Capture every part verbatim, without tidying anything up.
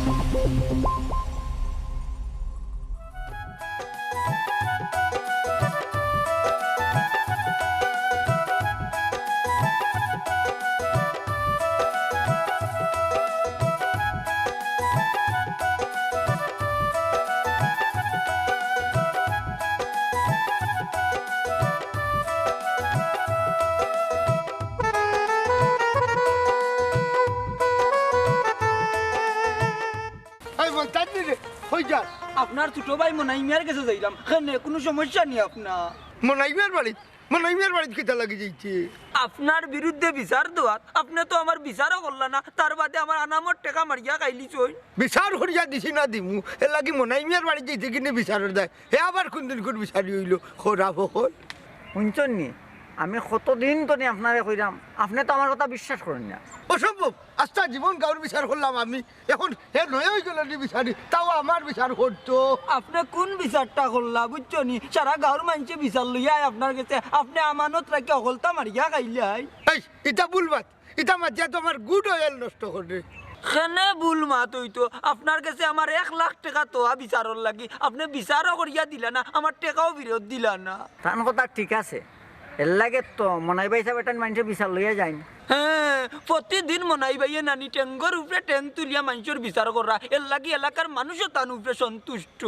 এই মন্তাজ রে, কই যার? আপনার ছোট ভাই মনাই মিয়ার গেছে যাইরাম। কেনে, কুনু সমস্যা নি আপনার? মনাই মিয়ার বাড়িত? মনাই মিয়ার বাড়িত কিতা লাগি যাইতে? আপনার বিরুদ্ধে বিচার দেওয়াত, আপনে তো আমার বিচারও করলা না, তার বাদে আমার আনামর টেকা মারিয়া খাইলিছইন। বিচার করিয়া দিছি না দিমু, এর লাগি মনাই মিয়ার বাড়িত যাইতে কিনে বিচারর দায়। হে আবার কুনদিন কুন বিচারি অইলো, খরাপ অকল। হুনছইন নি, আমি কতদিন তনে আপনারে কইরাম, আপনে তো আমার কথা বিশ্বাস করইন না। অসম্ভব, আস্তা জীবন গাউর বিচার করলাম আমি, এখন হে নয়া অইগেলো নি বিচারি, তাও আমার বিচার করতো। আপনে কুন বিচারটা করলা, বুঝছো নি? সারা গাউর মানষে বিচার লইয়া আয় আপনার গেছে, আপনে আমানত রাখিয়া হকলতা মারিয়া খাইলাই। এই, ইটা ভুল মাত, ইটা মাতিয়া তো আমার good oil নষ্ট করে। কেনে ভুল মাত অইতো? আপনার গেছে আমার এক লাখ টেকা থওয়া বিচারর লাগি, আপনে বিচারও করিয়া দিলা না, আমার টেকাও ফিরত দিলা না। তান কথা ঠিক আছে, এর লাগি তো মনাই ভাই সাব এটান মানষে বিচার লইয়া যাইন। হে, প্রতিদিন মনাই ভাইয়ে নানি টেঙ্গর উপরে টেং তুলিয়া মানষর বিচার করা, এর লাগি এলাকার মানুষও তান উপরে সন্তুষ্ট।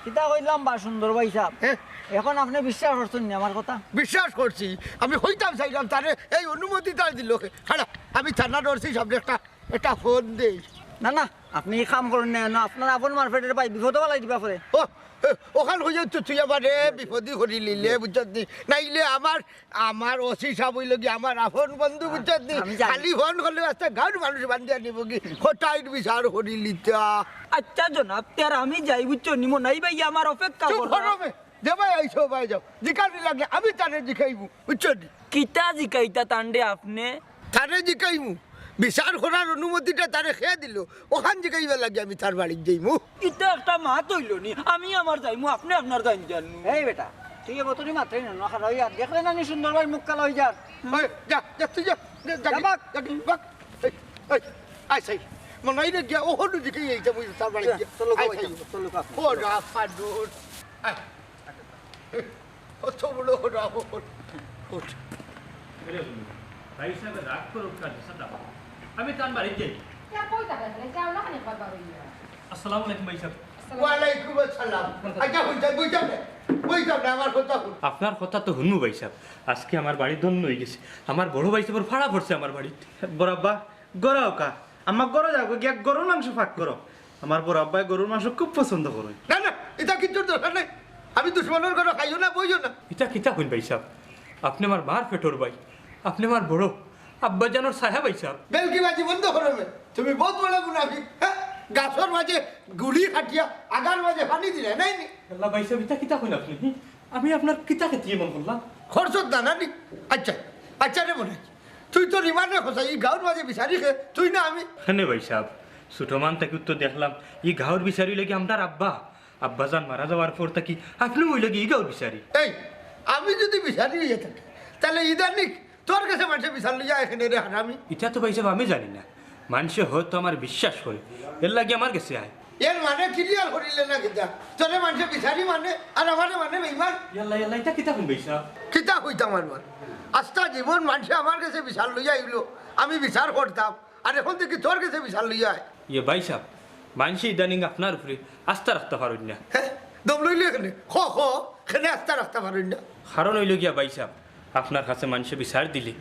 কিতা কইলাম বা সুন্দর ভাই সাব? হে? এখন আপনে বিশ্বাস করছইন নি আমার কথা? বিশ্বাস করছি, আমি কইতাম চাইলাম তারে এই অনুমতিটা দিল কে। খাড়া, আমি থানার ওসি সাবরে একটা, একটা ফোন দেই। না, না, আপনে ই কাম করইন না, না, আপনার আপন মারফেটের ভাই বিপদো ফালাই দিবা পরে। ও, এ, অখান কইয়া তো তুই আমারে বিপদি করিলিলে, বুঝছত নি? নাইলে আমার, আমার ওসি সাব অইলো গি আমার আপন বন্ধু, বুঝছত নি? আমি জানি। খালি ফোন করলে আস্তা গাউর মানুষ বান্ধিয়া নিবো গি, কটাইর বিচার করিলিতা। আচ্ছা জনাব, তে আর আমি যাই, বুঝছো নি? মনাই ভাই আমার অপেক্ষা চুপ কররা। করো বে, যে ভাই আইছো ভাই যাও, জিকানি লাগলে আমি তারে জিকাইমু, বুঝছো নি? কিতা জিকাইতা তানরে আপনে? তারে জিকাইমু, বিচার করার অনুমতিটা তারে কে দিল, অখান জিকাইবার লাগি আমি তার বাড়িত যাইমু। ইটা একটা মাত অইলো নি, আমি আমার যাইমু, আপনে আপনার যাইন যানু। এই বেটা, তুই এ বতরি মাতরে না, খাড়া অইয়া দেখরে না নি সুন্দর ভাই মুখ কালা অই যার। ওই, যা, যা, তুই যা, যা, যা, যা, ভাগ। যা, ভাগ। এই, এই, আই সাই, মনাইরে গিয়া, ওহন দিকে এই যে মুই তার বাড়ি গিয়া। চলো, আই সাই। চলো, চলো, চলো। ও রা ফাডুর। আয়। কত বড় রাবণ। উঠ। এরে বন্ধু, ভাই সাহেব রাগ করুক কার সাথে। আমি তার বাড়ি যাই। ইয়া, কই তারা? যাও না, খানিক বার বার অইয়া। আসসালামু আলাইকুম ভাই সাহেব। ওয়ালাইকুম আসসালাম। আচ্ছা, হুন যাই, বুঝা নে। বুঝা নে, আমার কথা হুন। আপনার কথা তো হুনমু ভাই সাহেব। আজকে আমার বাড়ি ধন্য অই গেছে। আমার বড় ভাই সাহেবর ফাড়া পড়ছে আমার বাড়িত। বড় আব্বা, ঘরো আউক্কা। আম্মা, ঘরো যাও, গিয়া গরুর মাংস পাক করো। আমার বড় আব্বায় গরুর মাংস খুব পছন্দ করইন। না, না, ইতা কিচ্ছুর দরকার নাই। আমি দুশমনর ঘরো খাইও না, বইও না। ইতা কিতা কইন ভাই সাহেব? আপনে আমার মার পেটর ভাই, আপনে আমার বড়, আব্বাজানর ছায়া ভাই সাহেব। বেলকি বাজি বন্ধ করো বে। তুমি বহুত বড় মুনাফিক, হ্যাঁ? গাছর মাঝে গুড়ি কাটিয়া আগার মাঝে পানি দিলে, নাই নি? আল্লাহ ভাই সাহেব, ইতা কিতা কইন আপনে? আমি আপনার কিতা খেতি এমন করলাম? খরচত না, না নি? আচ্ছা, আচ্ছা রে মনে, তুই তো রিমান্ডে খোঁজা, ই গাউর মাঝে বিচারি খে, তুই না আমি? কেনে ভাই সাহেব, ছোট মান থাকি তো দেখলাম, ই গাউর বিচারি লাগি আমরার আব্বা, আব্বাজান মারা যাওয়ার পর থাকি আপনে অইলা গি ই গাউর বিচারি। এই, আমি যদি বিচারি অইয়া থাকি, তাইলে ইদানিং তোর গেছে মানষে বিচার লইয়া আয় কেনে রে হারামি। ইটা তো ভাই সাহেব আমি জানি না, মানষে হয়তো আমার বিশ্বাস করে, এর লাগি আমার গেছে আয়। এর মানে clear করিলে না কিতা? তোরে মানষে বিচারি মানে, আর আমারে মানে বেইমান? ইয়াল্লা, ইয়াল্লা, ইটা কিতা কইন ভাই সাহেব? কিতা কইতাম আর মান? আস্তা জীবন মানষে আমার গেছে বিচার লইয়া আইলো, আমি বিচার করতাম, আর এখন দেখি তোর গেছে বিচার লইয়া আয়। ইয়ে ভাই সাহেব, মানষে ইদানিং আপনার উপরে আস্থা রাখতা পারইন না। হ্যাঁ? দম লইলে কেনে? খ, খ, কেনে আস্থা রাখতা পারইন না? কারণ অইলো গিয়া ভাই সাহেব, আপনার কাছে মানষে বিচার দিলে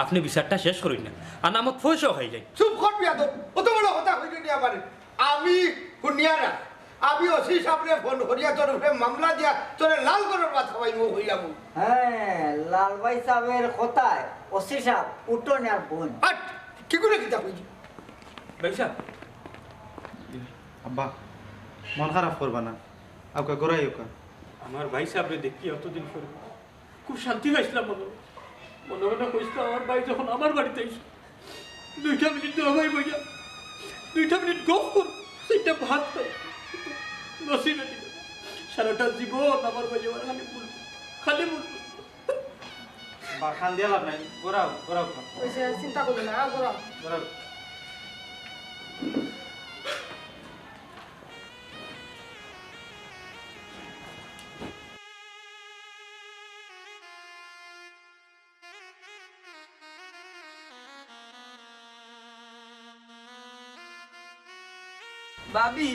আপনে বিচারটা শেষ করইন না, আনামত পয়সাও খাইলাইন। চুপ কর বেয়াদব, অত বড় কথা কইলি নি আমারে। আমি হুনিয়া না, আমি ওসি সাবরে ফোন করিয়া তোর উপরে মামলা দিয়া তোরে লাল ঘরর ভাত খাওয়াইমু কইলাম। হ্যাঁ, লাল ভাই সাবর কথায় ওসি সাব উঠইন আর বইন। হাট, কি করে কিতা কইলি? ভাই সাব। আব্বা, মন খারাপ করবা না। আউক্কা, ঘরো আউক্কা। আমার ভাই সাবরে দেখি অতদিন পরে। খুব শান্তি পাইছিলাম মনে। মনে মনে কইছিলাম, আমার ভাই যখন আমার বাড়িত আইছে, দুইটা মিনিট দুলা ভাই বইয়া, দুইটা মিনিট গফ করি, সেইটা ভাত খাই। নসিবে নি। সারাটা জীবন আমার ভাই আমার খালি বলবো, খালি বলবো। বা, কান্দিয়া লাভ নাই, ঘরো আও, ঘরো আও। ওই যে চিন্তা করো না, আও ঘরো আও। ঘরো আও। ভাবি,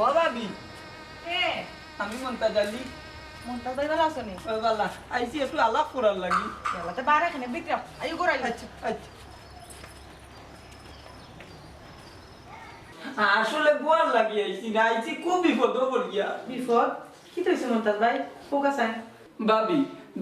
ও ভাবি, কে? আমি মন্তাজ আলী। মন্তাজ ভাই, ভালা আছইন নি? ও বালা, আইছি একটু আলাপ করার লাগি। ইয়াল্লা, তে বারে কেনে ভিতরে আও। আইও ঘর আইও। আচ্ছা, আচ্ছা। আসলে বুয়ার লাগি আইছি না, আইছি খুব বিপদো পড়িয়া। বিপদ? কিতা অইছে মন্তাজ ভাই? কউক্কা চাইন। ভাবি,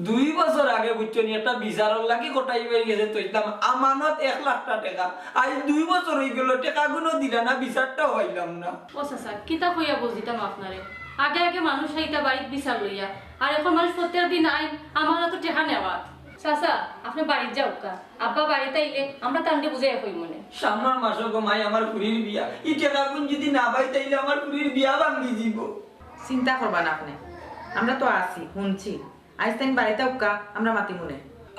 দুই বছর আগে বুঝছো নি, একটা বিচারর লাগি কটাই ভাইর গেছে থইছলাম, আমানত এক লাখটা টেকা। আইজ দুই বছর অইগেলো, টেকাগুনও দিলা না, বিচারটাও পাইলাম না। ও চাচা, কিতা কইয়া বুঝাইতাম আপনারে? আগে আগে মানুষ আইতা বাড়িত বিচার লইয়া, আর অখন মানুষ প্রত্যেক দিন আইন আমানতো টেকা নেওয়াত। চাচা, আপনে বাড়িত যাউক্কা, আব্বা বাড়িত আইলে আমরা তানরে বুঝাইয়া কইমুনে। সামনর মাসো গো মাই আমার ফুরির বিয়া, ই টেকাগুন যুদি না পাই তাইলে আমার ফুরির বিয়া ভাঙ্গি যিবো। চিন্তা করবা না আপনে, আমরা তো আছি, হুনছি। আইজ তাইন বাড়িত আউক্কা, আমরা মাতিমুনে।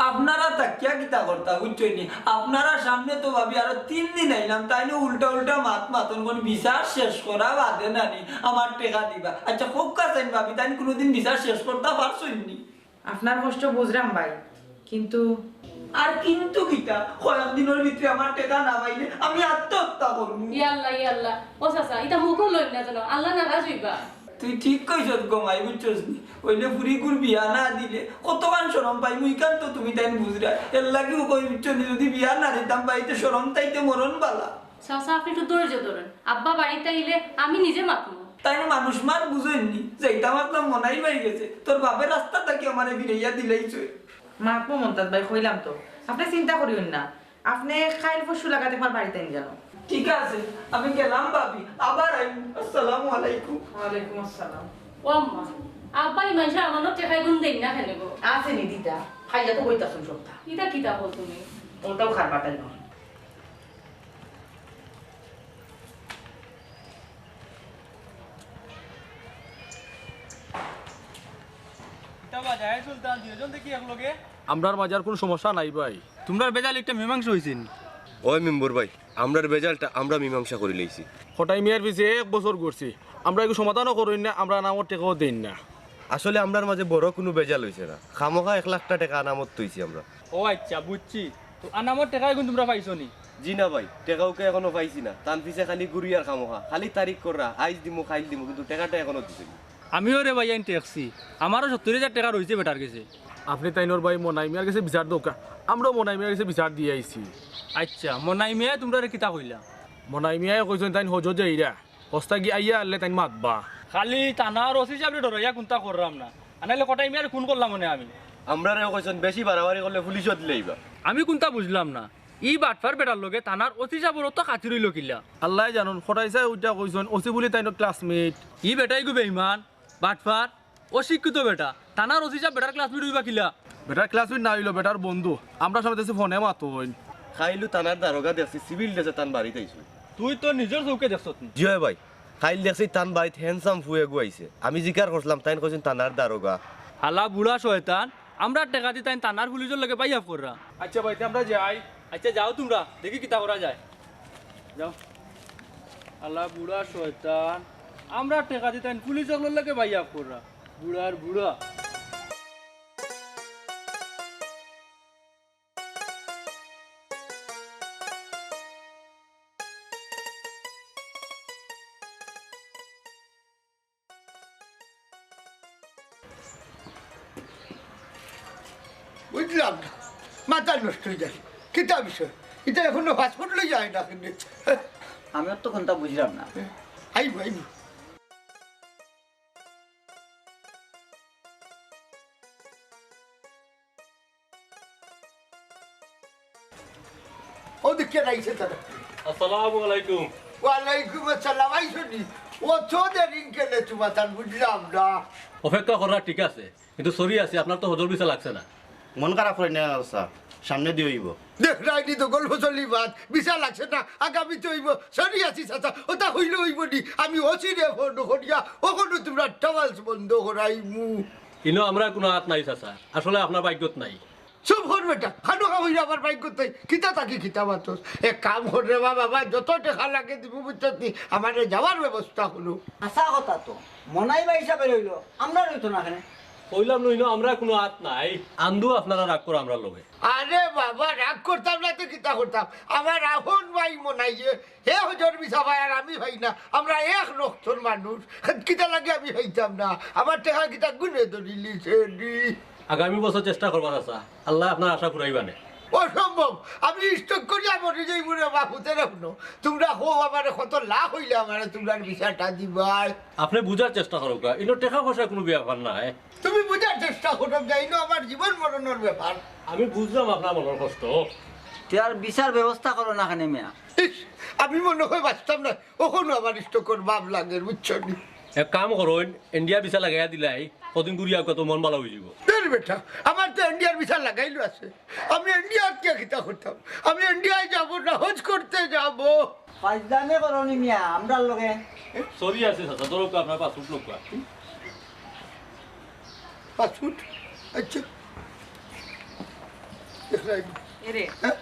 আপনারা থাকিয়া কিতা করতা, বুঝছইন নি? আপনারার সামনে তো ভাবি আরো তিন দিন আইলাম, তাইনও উল্টা উল্টা মাত মাতইন, কইন বিচার শেষ করা বাদে নানি আমার টেকা দিবা। আচ্ছা, কউক্কা চাইন ভাবি, তাইন কুনুদিন বিচার শেষ করতা পারছইন নি? আপনার কষ্ট বুঝরাম ভাই, কিন্তু আর কিন্তু কিতা? কয়েকদিনর ভিতরে আমার টেকা না পাইলে আমি আত্মহত্যা করমু। ইয়াল্লা, ইয়াল্লা। ও চাচা, ইতা মুখো লইন না যেন, আল্লা নারাজ অইবা। তুই ঠিক কইছস গো মাই, বুঝছস নি? অইলে ফুরিগুর বিয়া না দিলে কতখান শরম পাইমু, ইখান তো তুমি তাইন বুঝরায়। এরলাগিউ কই, বুঝছো নি, যুদি বিয়া না দিতাম পাই, তে শরম থাইতে মরণ বালা। চাচা, আপনে একটু ধৈর্য ধরইন, আব্বা বাড়িত আইলে আমি নিজে মাতমু। তাইন মানুষ মাত বুঝইন নি, যাইতাম মাতলাম মনাই ভাইর গেছে, তোর বাপে রাস্তা থাকি আমারে ফিরাইয়া দিলাইছে। মাতমু মন্তাজ ভাই, কইলাম তো, আপনে চিন্তা করিউন না। আপনে কাইল পরশু লাগাত আমার বাড়িত আইন যেন। ঠিক আছে, আমি গেলাম ভাবি, আবার আইমু। আসসালামু আলাইকুম। ওয়ালাইকুম আসসালাম। ও আম্মা, আব্বায় মানষর আমানতর টেকাগুন দেইন না কেনে গো? আছে নি দিতা, খাইয়া তো বইতাছইন সবতা। ইতা কিতা কও তুমি? অতাও খারবা তাই না। কিতা বা, জাহেদ সুলতান, দুইজন দেখি একলগে। আমরার মাঝে আর কুনু সমস্যা নাই ভাই। তুমরার বেজাল একটা মীমাংসা অইছে নি? ওই মেম্বর ভাই, আমরার বেজালটা আমরা মীমাংসা করিলাইছি। কটাই মিয়ার পিছে এক বছর ঘুরছি, আমরা এগু সমাধানও করইন না, আমরার আমানতর টেকাও দেইন না। আসলে আমরার মাঝে বড় কুনু বেজাল অইছে না, খামোখা এক লাখটা টেকা আনামত থইছি আমরা। ও আচ্ছা, বুঝছি। তো আনামতর টেকাগুন তুমরা পাইছো নি? জি না ভাই, টেকাউক্কা এখনো পাইছি না। তান পিছে খালি ঘুরি আর খামোখা, খালি তারিখ কররা, আইজ দিমু, কাইল দিমু, কিন্তু টেকাটা এখনো দিছে না। আমিও রে ভাইয়াইন ঠেকছি, আমারও সত্তইর হাজার টেকা রইছে বেটার গেছে। আপনে তাইনর ভাই মনাই মিয়ার গেছে বিচার দেউক্কা, আমরাও মনাই মিয়ার গেছে বিচার দিয়া আইছি। আচ্ছা, মনাই মিয়ায় তুমরারে কিতা কইলা? মনাই মিয়ায় কইছইন তাইন হজো যাইরা, হজ থাকি আইয়া হারলে তাইন মাতবা। খালি থানার ওসি সাবরে ডরাইয়া কুন্তা কররাম না, আনাইলে কটাই মিয়ারে খুন করলাম অনে আমি। আমরারেও কইছইন বেশি বাড়াবাড়ি করলে পুলিশো দিলাইবা। আমি কুন্তা বুঝলাম না, ই বাটপার বেটার লগে থানার ওসি সাবর অত খাতির অইলো কিলা? আল্লায় জানইন, কটাই সাবে উল্টা কইছইন, ওসি বুলি তাইনর classmate। ই বেটা ইগু বেইমান, বাটপার, অশিক্ষিত বেটা। থানার ওসি সাব বেটার classmate অইবা কিলা? বেটার classmate না অইলো, বেটার বন্ধু। আমরার সামনে দেখছি ফোনে মাতইন। কাইলউ থানার দারোগা দেখছি, civil dress-এ তান বাড়িত আইছইন। তুই তোর নিজর চউখে দেখছত নি? জি অয় ভাই, কাইল দেখছি তান বাড়িত handsome ফুয়া এগু আইছে। আমি জিকার করছিলাম, তাইন কইছইন থানার দারোগা। হালা বুড়া শয়তান, আমরার টেকা দি তাইন থানার পুলিশর লগে বাইয়াফ কররা। আচ্ছা ভাই, তে আমরা যাই। আচ্ছা যাও তুমরা, দেখি কিতা করা যায়। যাও। হালা বুড়া শয়তান, আমরার টেকা দি তাইন পুলিশ অকলর লগে বাইয়াফ কররা। বুড়ার বুড়া। বুঝলাম না, মাথা নষ্ট অই যায়। কিতা বিষয়? ইতা এখনো passport লইয়া আয় না কেনে? আমি অত কুন্তা বুঝলাম না। আইবো, আইবো। ও দেখি আইছে তারা। আসসালামু আলাইকুম। ওয়ালাইকুম আসসালাম, আইছো নি? অত দেরি কেনে তুমার, তান বুঝলাম না। অপেক্ষা করা ঠিক আছে, কিন্তু sorry আছি, আপনার তো হজর ভিসা লাগছে না। মন খারাপ করি না চাচা, সামনেদি অইবো। দেখরায়নি তো গল্প চলি বাদ, ভিসা লাগছে না, আগামীতে অইবো। Sorry আছি চাচা, অতা অইলে অইবো নি? আমি ওসিরে ফোন করিয়া অখনো তুমরার travels বন্ধ করাইমু। ইনো আমরার কুনু আত নাই চাচা, আসলে আপনার ভাগ্যত নাই। চুপ কর বেটা, খামোখা কইরা আমার ভাগ্যত নাই, কিতা থাকি কিতা মাতস। এক কাম কর রে বাবা, যত টেকা লাগে দিমু বুঝছত নি, আমারে যাওয়ার ব্যবস্থা করো। হাছা কথা তো, মনাই ভাই হিসাবে রইলো, আমরার অইতো না কেনে? কইলাম নইন, আমরা কুনু আত নাই। আন্দু আপনারা রাগ করো আমরার লগে। আরে বাবা, রাগ করতাম না তো কিতা করতাম? আমার আপন ভাই মনাইয়ে, হে হজর ভিসা পায় আর আমি পাই না। আমরা এক রক্তর মানুষ, কিতা লাগি আমি পাইতাম না? আমার টেকা কিতা গুনে ধরিলিছে নি? আগামী বছর চেষ্টা করবা চাচা, আল্লায় আপনার আশা পুরাইবা নে। অসম্ভব, আমি স্ট্রোক করিয়া মরি যাইমু রে বাপু, তেরে হুনো। তুমরা কও আমারে কত লাখ অইলে আমারে তুমরার ভিসাটা দিবায়। আপনে বুঝার চেষ্টা করউক্কা, ইনো টেকা পয়সার কুনু ব্যাপার নায়। তুমি বুঝার চেষ্টা করো, যাইনো আমার জীবন মরণর ব্যাপার। আমি বুঝলাম আপনার মনর কষ্ট। তে আর ভিসার ব্যবস্থা করো না কেনে মিয়া? ইস, আমি মনে হয় বাঁচতাম না, অখনো আমার স্ট্রোকর ভাব লাগে, বুঝছো নি? এক কাম করইন, ইন্ডিয়া ভিসা লাগাইয়া দিলাই, কদিন ঘুরিয়া আউক্কা, তো মন ভালা অইযিবো। ধুর বেটা, আমার তো ইন্ডিয়ার ভিসা লাগাইলো আছে, আমি ইন্ডিয়াত গিয়া কিতা করতাম? আমি ইন্ডিয়ায় যাবো না, হজ করতে যাবো। ফাইজলামি করো নি মিয়া, আমরার লগে। সরি আছে চাচা, ধরউক্কা আপনার পাসপোর্ট লউক্কা। পাসপোর্ট? আচ্ছা। দেখলাই। এরে, হ্যাঁ?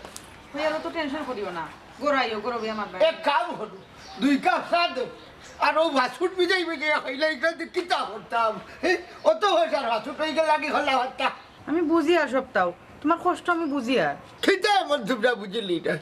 হইয়ারও তো টেনশন করিও না। ঘরো আইও, ঘরো বইয়া মাতবা। এক কাম করো, দুই কাপ চা দেও। আর ও পাসপোর্ট ভিজাই ভিজাই খাইলে এটা দিয়ে কিতা করতাম? হ্যাঁ? অত পয়সার পাসপোর্ট অইগেলে লাগি খোলা হত্যা। আমি বুঝিয়ার সবতাউ, তুমার কষ্ট আমি বুঝিয়ার। কিতা এমন তুমরা বুঝিলি না?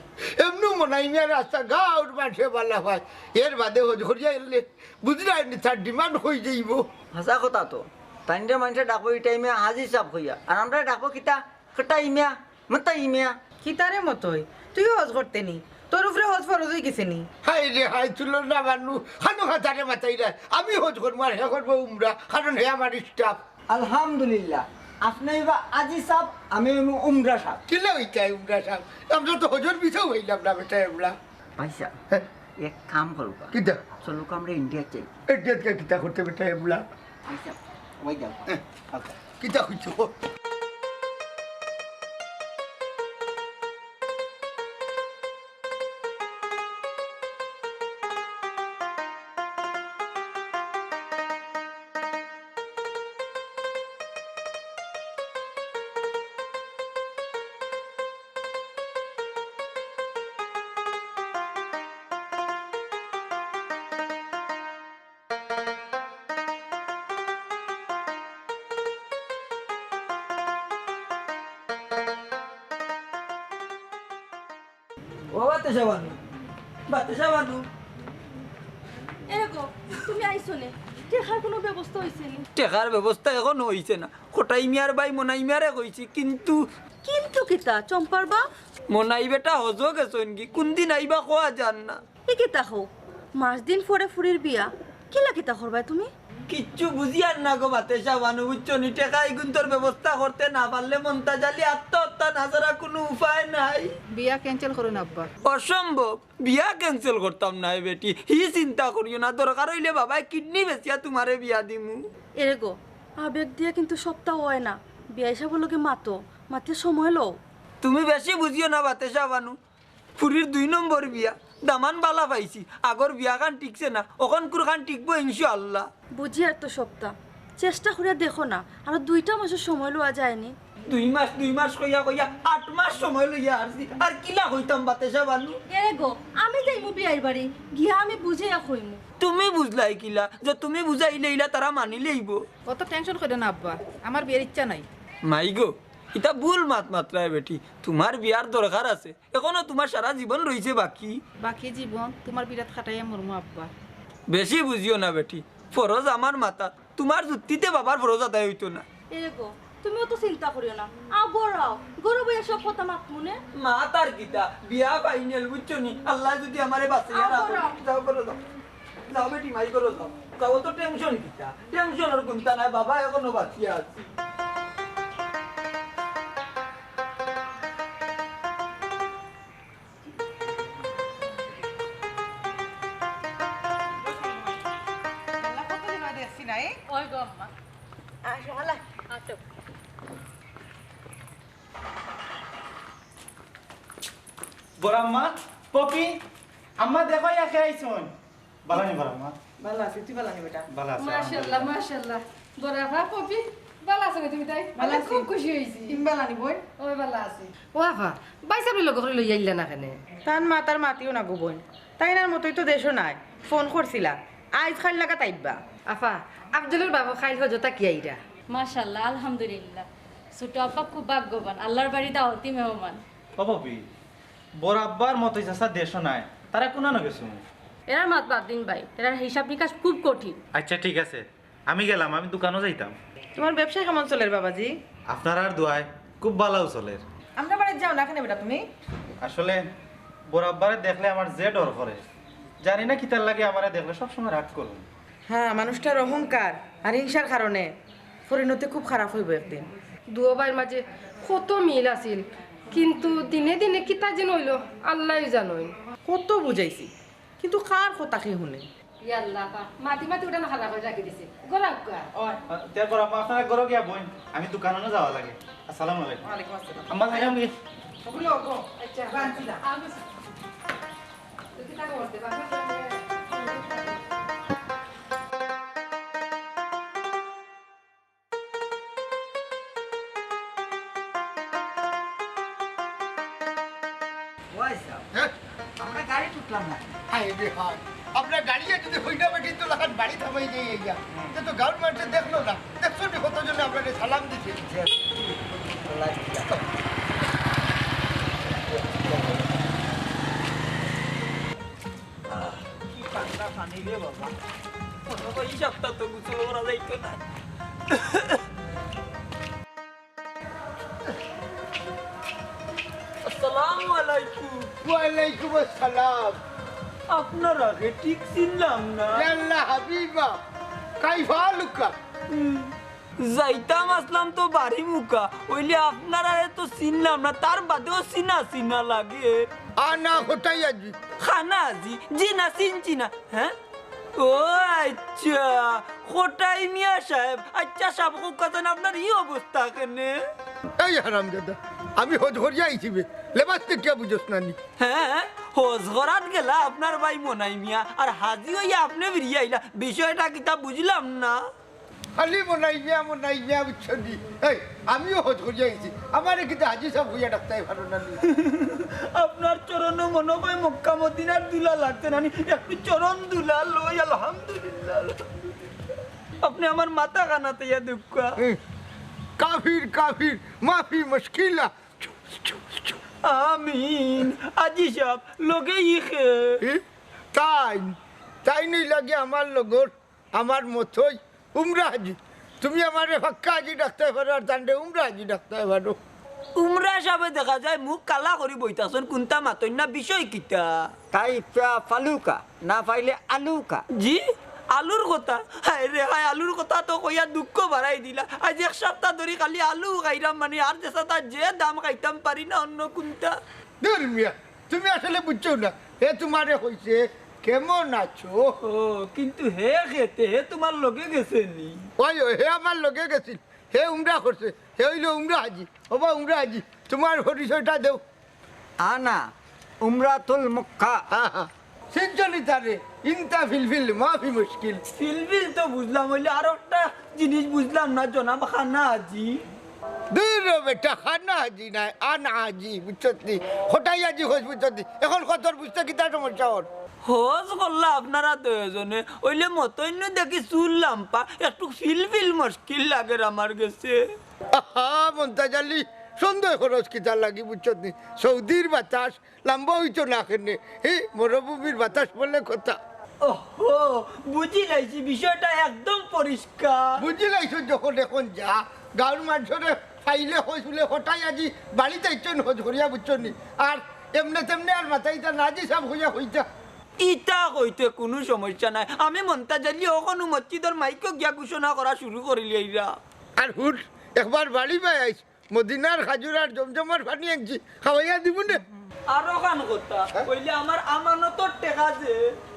এমনু মনাই মিয়া রাস্তা গাউর মানষে ভালা পায়, এর বাদে হজ করিয়া এলে বুঝলায় নি, তার ডিমান্ড অই যাইবো। হাছা কথা তো, তাইনরে মানষে ডাকবো ই টাইমে হাজি সাব কইয়া, আর আমরারে ডাকবো কিতা? কটাই মিয়া, মতাই মিয়া। কিতারে মতই? তুইও হজ করতে নি, তোর উপরে হজ ফরজ অইগেছে নি? হায় রে হায়, তুলো না মানু, খানো খাতারে মাতাইরায়। আমি হজ করমু আর হে করবো উমরা, কারণ হে আমার স্টাফ। আলহামদুলিল্লাহ, আপনে অইবা আজি সাব, আমি অইমু উমরা সাব। কিলা অইতায় উমরা সাব? আমরা তো হজর ভিসাউ পাইলাম না বেটা এবলা। ভাইসাব, হ্যাঁ। এক কাম করউক্কা। কিতা? চলউক্কা আমরা ইন্ডিয়া যাই। ইন্ডিয়াত গিয়া কিতা করতে বেটা এবলা? ভাইসাব, ওই যাও। হ্যাঁ। আচ্ছা। কিতা কইছো? ও বাতেশা বানু, বাতেশা বানু। এরে গো, তুমি আইছো নে? টেকার কুনু ব্যবস্থা অইছে নি? টেকার ব্যবস্থা অখনো অইছে না। কটাই মিয়ার ভাই মনাই মিয়ারে কইছি, কিন্তু কিন্তু কিতা, চম্পার বাপ? মনাই বেটা হজো গেছইন গি, কুনদিন আইবা কওয়া যার না। ই কিতা কও? মাস দিন পরে ফুরির বিয়া, কিলা কিতা করবায় তুমি? কিচ্ছু বুঝিয়ার না গো বাতেশা বানু, বুঝছো নি? টেকা ইগুন্তর ব্যবস্থা করতে না পারলে মন্তাজ আলী আত্মহত্যা না ছাড়া কুনু উপায় নাই। বিয়া cancel করো না আব্বা। অসম্ভব, বিয়া cancel করতাম নায় বেটি, হি চিন্তা করিও না, দরকার অইলে বাবায় কিডনি বেচিয়া তুমারে বিয়া দিমু। এরে গো, আবেগ দিয়া কিন্তু সবতা অয় না, বিয়াই সাবর লগে মাতো, মাতে সময় লও। তুমি বেশি বুঝিও না বাতেশা বানু, ফুরির দুই নম্বর বিয়া, দামান বালা পাইছি, আগর বিয়াখান টিকছে না, অখনকুরখান টিকবো ইনশাআল্লাহ। বুঝিয়ার তো সবতা, চেষ্টা করিয়া দেখো না, আরো দুইটা মাসর সময় লওয়া যায়নি। দুই মাস, দুই মাস কইয়া কইয়া আট মাস সময় লইয়া আরছি, আর কিলা কইতাম বাতেশা বানু? এরে গো, আমি যাইমু বিয়াইর বাড়ি, গিয়া আমি বুঝাইয়া কইমু। তুমি বুঝলায় কিলা যে তুমি বুঝাইলে ইলা তারা মানিলাইবো? অত tension করিও না আব্বা, আমার বিয়ার ইচ্ছা নাই। মাই গো, ইতা ভুল মাত মাতরায় বেটি, তুমার বিয়ার দরকার আছে, অখনো তুমার সারা জীবন রইছে বাকি। বাকি জীবন তুমার বিয়াত কাটাইয়া মরমু আব্বা। বেশি বুঝিও না বেটি, ফরজ আমার মাথাত, তুমার যুক্তিতে বাবার ফরজ আদায় অইতো না। এরে গো, তুমি অত চিন্তা করিও না, আও ঘরো আও, ঘরো বইয়া সব কথা মাতমু নে। মাত আর কিতা, বিয়া final, বুঝছো নি? আল্লায় যুদি আমারে বাঁচাইয়া রাখো। যাও ঘরো যাও। যাও বেটি, মাই ঘরো যাও। যাও, অত tension কিতা? Tension-র কুন্তা নাই, বাবা অখনো বাঁচিয়া আছে। কতদিন অয় দেখছি না, এ? ওই গো আম্মা। আসো, হালা। আসো। বড় আম্মা, পপি, আম্মা দেখো, ইয়া কে আইছইন। বালা নি বড় আম্মা? বালা আছি, তুই বালা নি বেটা? বালা আছি, মাশাআল্লাহ, আলহামদুলিল্লাহ। মাশাআল্লাহ। বড় আফা, পপি, বালা আছো নি তুমি তাই? বালা আছি। খুব খুশি অইছি। তুমি বালা নি বইন? ওই বালা আছি। ও আফা, ভাইসাবরে লগে করি লইয়া আইলা না কেনে? তান মা তার মাতিও না গো বইন। তাইন আর মতই তো দেশো নাই। ফোন করছিলা। আইজ কাইল নাগাদ আইবা। আফা, আফজলর বাবা কাইল হজ থাকি আইরা। মাশাআল্লাহ, আলহামদুলিল্লাহ। ছোট আব্বা খুব ভাগ্যবান, আল্লাহর বাড়ি দাওয়াতি মেহমান। ও ভাবি, বড় আব্বার মতই চাচা দেশো নাই, তারা কুনানো গেছইন? এরার মাত বাদ দিন ভাই, এরার হিসাব নিকাশ খুব কঠিন। আচ্ছা, ঠিক আছে, আমি গেলাম, আমি দোকানো যাইতাম। তোমার ব্যবসা কেমন চলের বাবাজি? আপনারার দোয়ায় খুব ভালাউ চলের। আমরার বাড়িত যাও না কেনে বেটা তুমি? আসলে বড় আব্বারে দেখলে আমার যে ডর করে, জানি না কিতার লাগি আমারে দেখলে সবসময় রাগ করইন। হ্যাঁ, মানুষটার অহংকার আর হিংসার কারণে পরিণতি খুব খারাপ অইবো একদিন। দুও ভাইর মাঝে কত মিল আছিল, কিন্তু দিনে দিনে কিতা যেন অইলো আল্লায় জানইন। কত বুঝাইছি, কিন্তু কার কথা কে হুনে? ইয়া আল্লাহ, পা-, মাতি মাতি উঠান খাড়া করি রাখি দিছে। ঘরো আউক্কা। ও, তে ঘরো আউক্কা, আপনারা ঘরো গিয়া বইন, আমি দোকানো যাওয়া লাগে। আসসালামু আলাইকুম। ওয়ালাইকুম আসসালাম। আম্মা, যাইরাম গি? ওগুলো ওগো। আচ্ছা। বানছি না। আগুস। তুই কিতা করতে? বাবা, ওই সাব, হ্যাঁ? আমরা গাড়িত উঠলাম না। হায় রে হায়, আমরা গাড়িয়ে যদি হইনা বেটি তো লাখান বাড়ি থামাই যাই ইয়া। তে তো গাউর মানষে দেখলো না, দেখছো নি কতজনে আমরারে সালাম দিছে। আহ, কি ঠান্ডা পানি রে বাবা। মনে হয় এই সপ্তাহ তো গোসল করা যাইতো না। আসসালামু আলাইকুম। ওয়ালাইকুম আসসালাম। আপনারারে ঠিক চিনলাম না। ইয়াল্লা হাবিবা, কাইফা হালুকা? হুম। যাইতাম আছলাম তো বাড়ি মুখা, অইলে আপনারারে তো চিনলাম না, তার বাদেও চিনা চিনা লাগে। আনা কটাই আজি? খানা আজি? জি না, চিনছি না। হ্যাঁ? ও আচ্ছা, কটাই মিয়া সাব। আচ্ছা সাব, কউক্কা চাইন আপনার ই অবস্থা কেনে? এই হারামজাদা, আমি হজ করিয়া আইছি বে, লেবাস দেখিয়া বুঝোস না নি? হ্যাঁ, হজ করাত গেলা আপনার ভাই মনাই মিয়া, আর হাজি অইয়া আপনে ফিরিয়া আইলা, বিষয়টা কিতা বুঝলাম না। খালি মনাই মিয়া, মনাই মিয়া, বুঝছো নি? এই, আমিও হজ করিয়া আইছি। আমারে কিতা হাজি সাব কইয়া ডাকতায় পারো না নি? আপনার চরণো মনো কয় মক্কা মদিনার ধুলা লাগছে না নি? একটু চরণ ধুলা লই, আলহামদুলিল্লাহ। আপনে আমার মাথা খানাত আইয়া দুক্কা। হুম। কাফির, কাফির, মাফি মুশকিলা। আমিন। হাজি সাব, লগে ই কে? এ? তাইন, তাইন অইলা গি আমার লগর আমার মতই উমরা হাজি। তুমি আমারে পাক্কা হাজি ডাকতায় পারো, আর তানরে উমরা হাজি ডাকতায় পারো। উমরা সাবে দেখা যায় মুখ কালা করি বইতাছইন, কুন্তা মাতইন না, বিষয় কিতা? কাইফা ফালুকা, না পাইলে আলুকা। জি, আলুর কথা। হায় রে হায়, আলুর কথা তো কইয়া দুঃখ বাড়াই দিলা। আইজ এক সপ্তাহ ধরি খালি আলু খাইরাম, মানে আর যেছাতা যে দাম খাইতাম পারি না অন্য কুন্তা। দূর মিয়া, তুমি আসলে বুঝছো না। হে তোমারে কইছে, "কেমন আছো?" ও, কিন্তু হে কে তে, হে তোমার লগে গেছে নি? ওই, ওই, হে আমার লগে গেছিল। হে উমরা করছে। হে অইলো উমরা হাজি। ওবা উমরা হাজি, তোমার পরিচয়টা দেও। আনা উমরাতুল মক্কা। হ্যাঁ, হ্যাঁ। চিনছো নি তারে? ইনতা ফিলফিল, মাফি মুশকিল। ফিলফিল তো বুঝলাম, অইলে আরো একটা জিনিস বুঝলাম না, জনাব খানা হাজি। দূর ও বেটা, খানা হাজি নায়, আনা হাজি, বুঝছত নি? কটাই হাজি কইছ, বুঝছত নি? এখন কতর বুঝতে কিতা সমস্যা অর? হজ করলা আপনারা দুইজনে, অইলে মতইন দেখি চুল লাম্বা, একটু ফিলফিল মুশকিল লাগের আমার গেছে। আহা, মন্তাজ আলী, সন্দেহ করস কিতার লাগি, বুঝছত নি? সৌদির বাতাস লাম্বা অইতো না কেনে? হে, মরুভূমির বাতাস বলে কথা। ওহো, বুঝি লাইছি, বিষয়টা একদম পরিষ্কার। বুঝি লাইছো যখন, এখন যা, গাউর মানষরে পাইলে কইছ বুলে কটাই হাজি বাড়িত আইছইন হজ করিয়া, বুঝছো নি? আর এমনে তেমনে আর মাতাইতা না, হাজি সাব কইয়া কইতা। ইতা কইতে কুনু সমস্যা নাই। আমি মন্তাজ আলী অখনউ মসজিদর মাইকো গিয়া ঘোষণা করা শুরু করিলিয়াইরা। আর হুন, একবার বাড়ি বায় আইস, মদিনার খাজুর আর জমজমর পানি আনছি, খাওয়াইয়া দিমু নে। আরোখান কথা, হ্যাঁ? অইলে আমার আমানতর টেকা যে।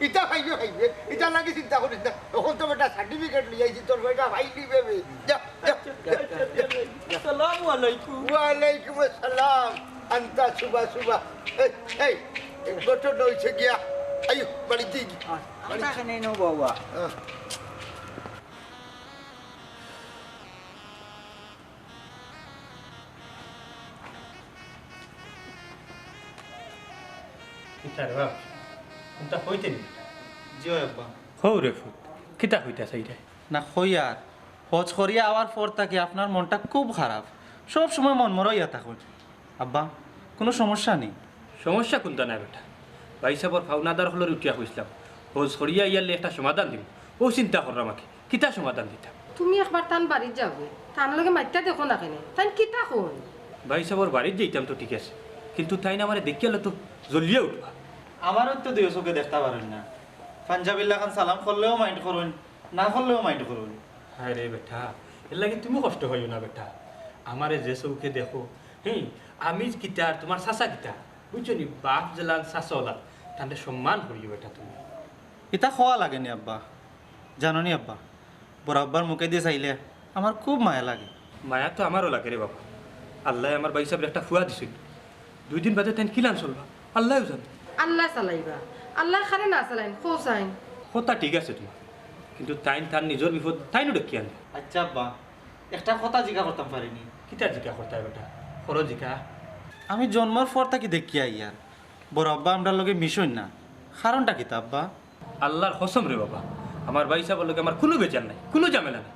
ইতা খাইবে, খাইবে, ইতার লাগি চিন্তা করিস না। অখন তো বেটা certificate লইয়া আইছি, তোর বেটা ভাই নিবে বে। যা, যা। আচ্ছা, আচ্ছা, আচ্ছা, আচ্ছা। আসসালামু আলাইকুম। ওয়ালাইকুম আসসালাম। আনতা সুবা সুবা। এই, এই, এই ঘটনা অইছে গিয়া। আইও, বাড়িত যাই। আমরা এখানে নেই বাবা। হ্যাঁ। কিতা রে বাপ? কুনতা কইতে নি? জি অয় আব্বা। কও রে ফুত, কিতা কইতা চাইরে? না, কই আর। হজ করিয়া আওয়ার পর থাকি আপনার মনটা খুব খারাপ, সব সময় মন মরা অইয়া থাকইন। আব্বা, কুনু সমস্যা নি? সমস্যা কুনতা নায় বেটা, ভাইসাবর পাওনাদার অকলরে উঠিয়া কইছলাম, হজ করিয়া আইয়ারলে একটা সমাধান দিমু। অউ চিন্তা কররাম আগে, কিতা সমাধান দিতাম? তুমি একবার তান বাড়িত যাওগি, তান লগে মাতিয়া দেখো না কেনে, তাইন কিতা কইন? ভাইসাবর বাড়িত যাইতাম তো ঠিক আছে, কিন্তু তাইন আমারে দেখিয়ারলে তো জ্বলিয়া উঠবা। আমারেও তো দুইও চউখে দেখতা পারইন না, পাঞ্জাবির লাখান সালাম করলেও mind করইন, না করলেও mind করইন। হায়রে বেটা, এরলাগি তুমি কষ্ট পাইও না বেটা। আমারে যে চউখে দেখো, হে, আমি কিতা আর তুমার চাচা কিতা, বুঝছো নি? বাপ যেলান চাচা অলান, তানরে সম্মান করিও বেটা তুমি। ইতা কওয়া লাগে নি আব্বা, জানো নি আব্বা, বড় আব্বার মুখেদি চাইলে আমার খুব মায়া লাগে। মায়া তো আমারও লাগে রে বাবা। আল্লায় আমার ভাইসাবরে একটা ফুয়া দিছইন, দুইদিন বাদে তাইন কিলান চলবা, আল্লায়উ জানে। আল্লায় চালাইবা, আল্লায় কারে না চালাইন, কও চাইন। কথা ঠিক আছে তুমার, কিন্তু তাইন তান নিজর বিপদ তাইনউ ডেকিয়া আনবা। আচ্ছা আব্বা, একটা কথা জিকা করতাম পারি নি? কিতা জিকা করতায় বেটা? করো জিকা। আমি জন্মর পর থাকি দেখিয়া আইয়ার, বড় আব্বা আমরার লগে মিশইন না, কারণটা কিতা আব্বা? আল্লার কসম রে বাবা, আমার ভাইসাবর লগে আমার কুনু বেজার নাই, কুনু ঝামেলা নাই।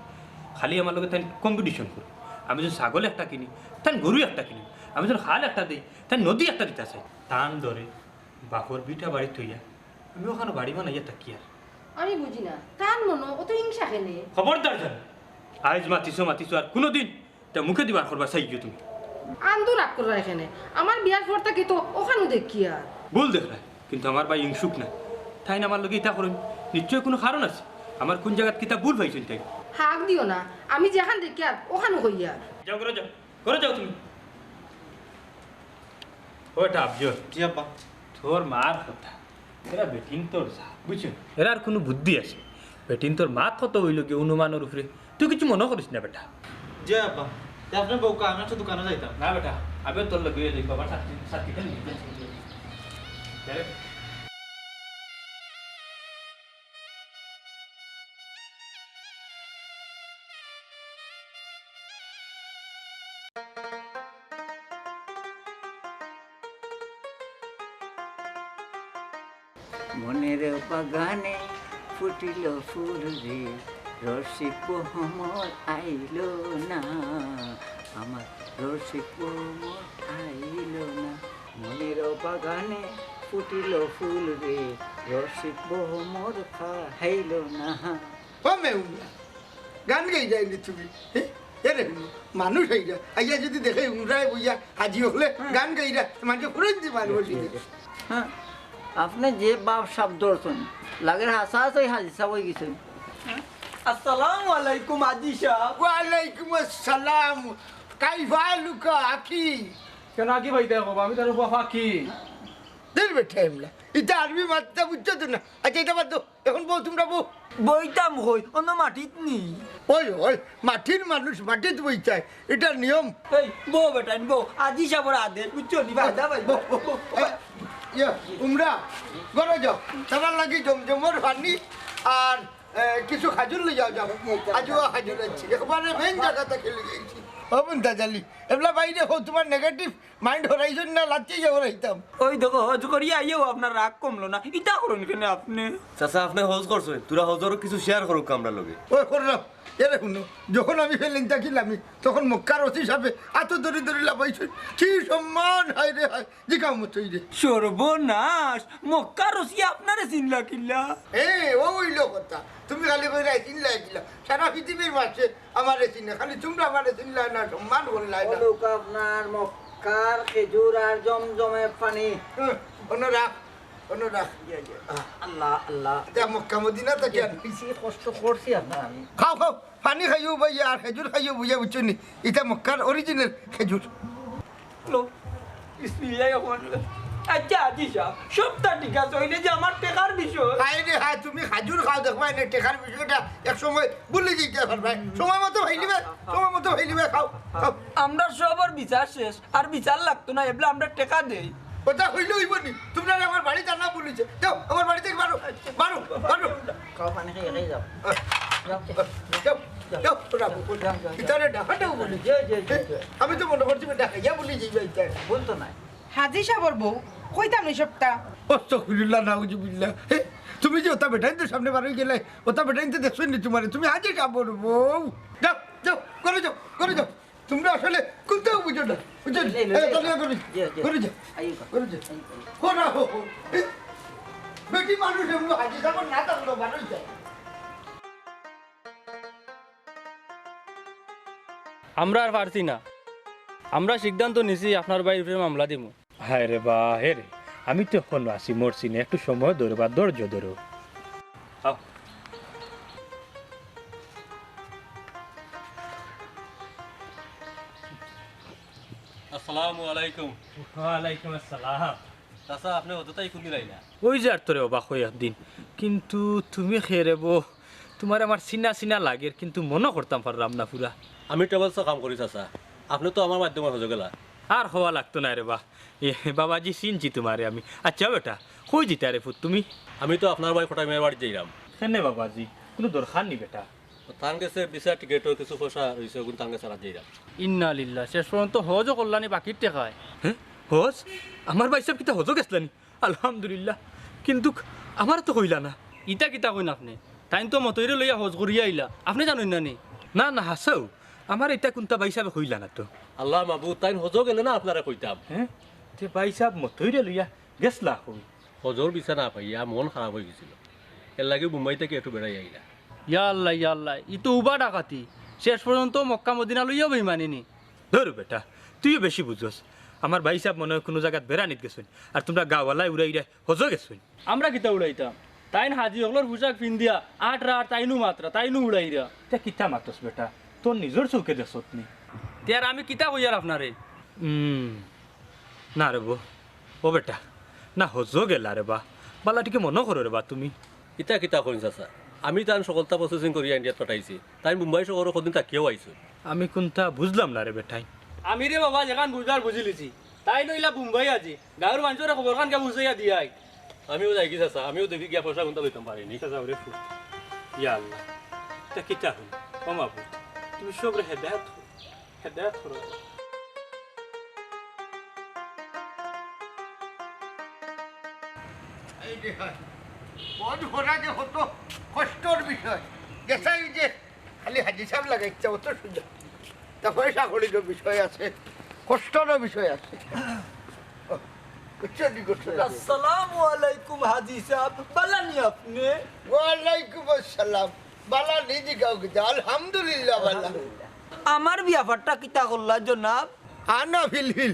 খালি আমার লগে তাইন competition করইন। আমি যখন ছাগল একটা কিনি, তাইন গরু একটা কিনি। আমি যখন খাল একটা দেই, তাইন নদী একটা দিতা চাইন। তান ধরে বাপর ভিটা বাড়ি থইয়া আমি অখানো বাড়ি বানাইয়া থাকিয়ার। আমি বুঝি না, তান মনো অত হিংসা কেনে? খবরদার জানো, আইজ মাতিছো মাতিছো, আর কুনুদিন ইতা মুখেদি বার করবা চাইও তুমি। আন্দু রাগ কররায় কেনে? আমার বিয়ার পর থাকি তো অখানো দেখিয়ার। ভুল দেখরায়, কিন্তু আমার ভাই হিংসুক নায়। তাইন আমার লগে ইতা করইন, নিশ্চয় কুনু কারণ আছে। আমার কুন জাগাত কিতা ভুল পাইছইন তাইন। হাক দিও না, আমি যেখান দেখিয়ার অখানো কইয়ার। যাও ঘরো যাও, ঘরো যাও তুমি। ও এটা আফজল। জি আব্বা। তোর মার কথা, এরা বেটিন্তর জাত, বুঝছো? এরার কুনু বুদ্ধি আছে? বেটিন্তর মাত কত অইলো গি অনুমানর উপরে, তুই কিচ্ছু মনো করিস না বেটা। জি আব্বা, তে আপনে বউকা, আমি একটু দোকানো যাইতাম। না বেটা, আমি তোর লগে যাইতাম, আমার সাথে, সাথে খেলে নিতে। মনের বাগানে ফুটিল ফুল রে, রসিক ভ্রমর আইল না, আমার রসিক ভ্রমর আইল না। মনের বাগানে ফুটিল ফুল রে, রসিক ভ্রমর খাইল না। ও মেহুলা, গান গাইরায় নি তুমি? হে? এরে হুনো, মানুষ আইরা, আইয়া যদি দেখে উমরায় বইয়া হাজি অকলে হ্যাঁ। গান গাইরা, মানষে ফুরন দি মারবো শুধু। হ্যাঁ, আপনে যে বাপ সাব ধরছইন, লাগের হাছা হাছাই হাজি সাব অইগেছইন। আসসালামু আলাইকুম হাজি সাব। ওয়ালাইকুম আসসালাম। কাইফা হালুকা আখি? কেন আখি ভাই দেখো, আমি তার বাবা আখি। দিল বেটা এমলা। ইতা আরবি মাততা বুঝছো তো না? আচ্ছা, ইতা বাদ দেও। এখন বও, তুমরা বও। বইতাম কই? অনো মাটিত নি। ওই, ওই, মাটির মানুষ মাটিত বইতায়, ইটা নিয়ম। এই, বও বেটা, বও। হাজি সাবর আদেশ, বুঝছো নি? বাধা ভাই। বও, বও, বও। এই, ইয়া, উমরা, ঘরো যাও। তারার লাগি জমজমর পানি আর, এ, কিছু খাজুর লইয়া যাও। আজুয়া খাজুর আনছি। একবারে মেইন জাগা থাকি লইয়া আইছি। ও বুন্দাজালি, এবলা বাইরে হও, তুমার negative mind হরাইছইন না, লাত্তি যে হরাইতাম। ওই দেখো, হজ করিয়া আইয়াও আপনার রাগ কমলো না, ইতা করইন কেনে আপনে? চাচা, আপনে হজ করছইন, থুড়া হজর কিছু share করউক্কা আমরার লগে। ওই কররাম, এরে হুনো, যখন আমি ফেলেন থাকিলাম, তখন মক্কার ওসি সাবে আতো ধরি ধরি লাফাইছইন। কি সম্মান, হায় রে হায়, জিকাও মতো অই রে। সর্বনাশ, মক্কার ওসি আপনারে চিনলা কিলা? এ, ও অইলো কথা, তুমি খালি কইরায় চিনলায় কিলা? সারা পৃথিবীর মানষে আমারে চিনে, খালি তুমরা আমারে চিনলায় না, সম্মান করলায় না। ও লোক আপনার মক্কার খেজুর আর জমজমের পানি। হুম, অনো রাখ, অনো রাখ। ইয়া, ইয়া। আহ। আল্লাহ, আল্লাহ। ইটা মক্কা মদিনা থাকি আন। বেশি কষ্ট করছি আপনার আমি। খাও, খাও, পানি খাইও ভাই, আর খেজুর খাইও, বুঝা বুঝছো নি? ইটা মক্কার original খেজুর। লো, বিসমিল্লাহির রহমানির রহিম। আচ্ছা, হাজি সাব, সবতা ঠিক আছে, অইলে যে আমার টেকার বিষয়। হায় রে হায়, তুমি খাজুর খাও, দেখবায় নে, টেকার বিষয়টা এক সময় ভুলি যাইতায় পারবায়। সময় মতো পাইলিবায়, সময় মতো পাইলিবায়, খাও, খাও। আমরার সবর বিচার শেষ, আর বিচার লাগতো না, এবলা আমরা টেকা দেই। কথা কইলে অইবো নি? তুমরারে আমার বাড়িত আনা ভুল অইছে। যাও, আমার বাড়ি থাকি বারো, বারো, বারো। খাও, পানি খাইয়া যাও। যাও, যাও, যাও, রাখো, যাও, যাও, যাও। ইতারে ডাকাটাও বলি। জি, জি, জি, জি। আমি তো মনো করছি, ডাকাইয়া বলি যাইবা ইতারে। বলতো না। হাজি সাবর বউ, কইতাম নি সবটা। আস্তাগফিরুল্লাহ, নাউজুবিল্লাহ। হে, তুমি যে ওটা বেটাইন তো সামনে বারোই গেলে, ওটা বেটাইন তো দেখছো নি তোমারে, তুমি হাজি সাবর বউ। যাও, যাও, ঘরো যাও, ঘরো যাও। তোমরা আসলে কোনটাও বুঝো না, বুঝছো নি? এই, এই, এই, তাহলে ঘরো যাও, জি, জি। ঘরো যাও, আইও। ঘরো যাও। আইও। ঘরো যাও। এ, বেটি মানুষ এগুলো হাজি সাবর না থাকলো বারোই যায়। আমরা আর পারছি না, আমরা সিদ্ধান্ত নিছি আপনার ভাইর উপরে মামলা দিমু। হায় রে বা, হে রে, আমি তো এখনো আছি, মরছি না, একটু সময় ধরো বা ধৈর্য ধরো। আও। আসসালামু আলাইকুম। ওয়ালাইকুম আসসালাম। চাচা, আপনে অতটাই কুন্দিন আইলা? ওই যে আর তোরে অবাক হই একদিন, কিন্তু তুমি খে রে বো, তোমারে আমার চিনা চিনা লাগের, কিন্তু মনো করতাম পারলাম না পুরা। আমি ট্রাভেলসো কাম করি চাচা, আপনে তো আমার মাধ্যমে হজো গেলা। আর হওয়া লাগতো না রে বা, এ, বাবাজি চিনছি তোমারে আমি। আচ্ছা বেটা, কই যিতায় রে পুত তুমি? আমি তো আপনার ভাই কটাই মেয়ের বাড়ি যাইলাম। কেনে বাবাজি, কোনো দরকার নি বেটা? তান গেছে ভিসা টিকেটর কিছু পয়সা রইছে, ওগুন তান গেছে রাত যাইলাম। ইন্না লিল্লাহ, শেষ পর্যন্ত হজও করলানি বাকির টেকায়। হ্যাঁ? হজ? আমার ভাইসাব কিতা হজো গেছলানি? আলহামদুলিল্লাহ। কিন্তু আমারে তো কইলা না। ইতা কিতা কইন আপনে? তাইন তো মতইরে লইয়া হজ করিয়া আইলা, আপনে জানইন না নি? না, না, হাছাউ। আমারে ইতা কুন্তা ভাইসাবে কইলা না তো। আল্লাহ মাবুদ, তাইন হজো গেলে না আপনারে কইতাম। হ্যাঁ? তে ভাইসাব মতইরে লইয়া গেছলা কই? হজর ভিসা না পাইয়া মন খারাপ অই গেছিল, এরলাগি বোম্বাই থাকি একটু বেড়াই আইলা। ইয়া আল্লাহ, ইয়া আল্লাহ, ই তো উবা ডাকাতি। শেষ পর্যন্ত মক্কা মদিনা লইয়াও বেইমানি নি। ধুর বেটা, তুইও বেশি বুঝস। আমার ভাইসাব মনে হয় কুনু জাগাত বেড়ানিত গেছইন, আর তুমরা গাওয়ালায় উড়াইরায় হজো গেছইন। আমরা কিতা উড়াইতাম? তাইন হাজি অকলর পোশাক ফিন্দিয়া আটরা আর তাইনউ মাতরা, তাইনউ উড়াইরা। তে কিতা মাতস বেটা? তোর নিজর চউখে দেখছত নি? তে আর আমি কিতা কইয়ার আপনারে? উম, না রে বো, ও বেটা, না হজো গেলা রে বা, বালা টিকে মনো করো রে বা তুমি। ইতা কিতা কইন চাচা? আমি তান সকলতা প্রসেসিং করিয়া ইন্ডিয়াত পাঠাইছি। তাইন বোম্বাই শহরো কদিন থাকিয়াও আইছইন। আমি কুন্তা বুঝলাম না রে বেটাইন। আমি রে বাবা যেখান বুঝার বুঝিলিছি। তাইন অইলা বোম্বাই হাজি। গাউর মানষরে খবরখান গিয়া বুঝাইয়া দিয়াই। আমিও যাইগি চাচা, আমিও দেখি গিয়া পয়সা কুন্তা লইতাম পারি নি। আচ্ছা, যাও রে ফুত। ইয়া আল্লাহ, ইতা কিতা কইন? ও মাবুদ, তুমি সবরে হেদায়েত করো। হেদায়েত করো। এই যে হয়, হজ করা যে কত কষ্টর বিষয়। গেছাই যে খালি হাজি সাব লাগাইছে, অত সুন্দর। তা পয়সাকড়িরও বিষয় আছে, কষ্টরও বিষয় আছে। ও, বুঝছো নি, বুঝছো নি? আসসালামু আলাইকুম হাজি সাব, বালা নি আপনে? ওয়ালাইকুম আসসালাম। বালা নি জি গাও গিয়া? আলহামদুলিল্লাহ, বালা। আমার ব্যাপারটা কিতা করলা জনাব? আনা ফিল ফিল,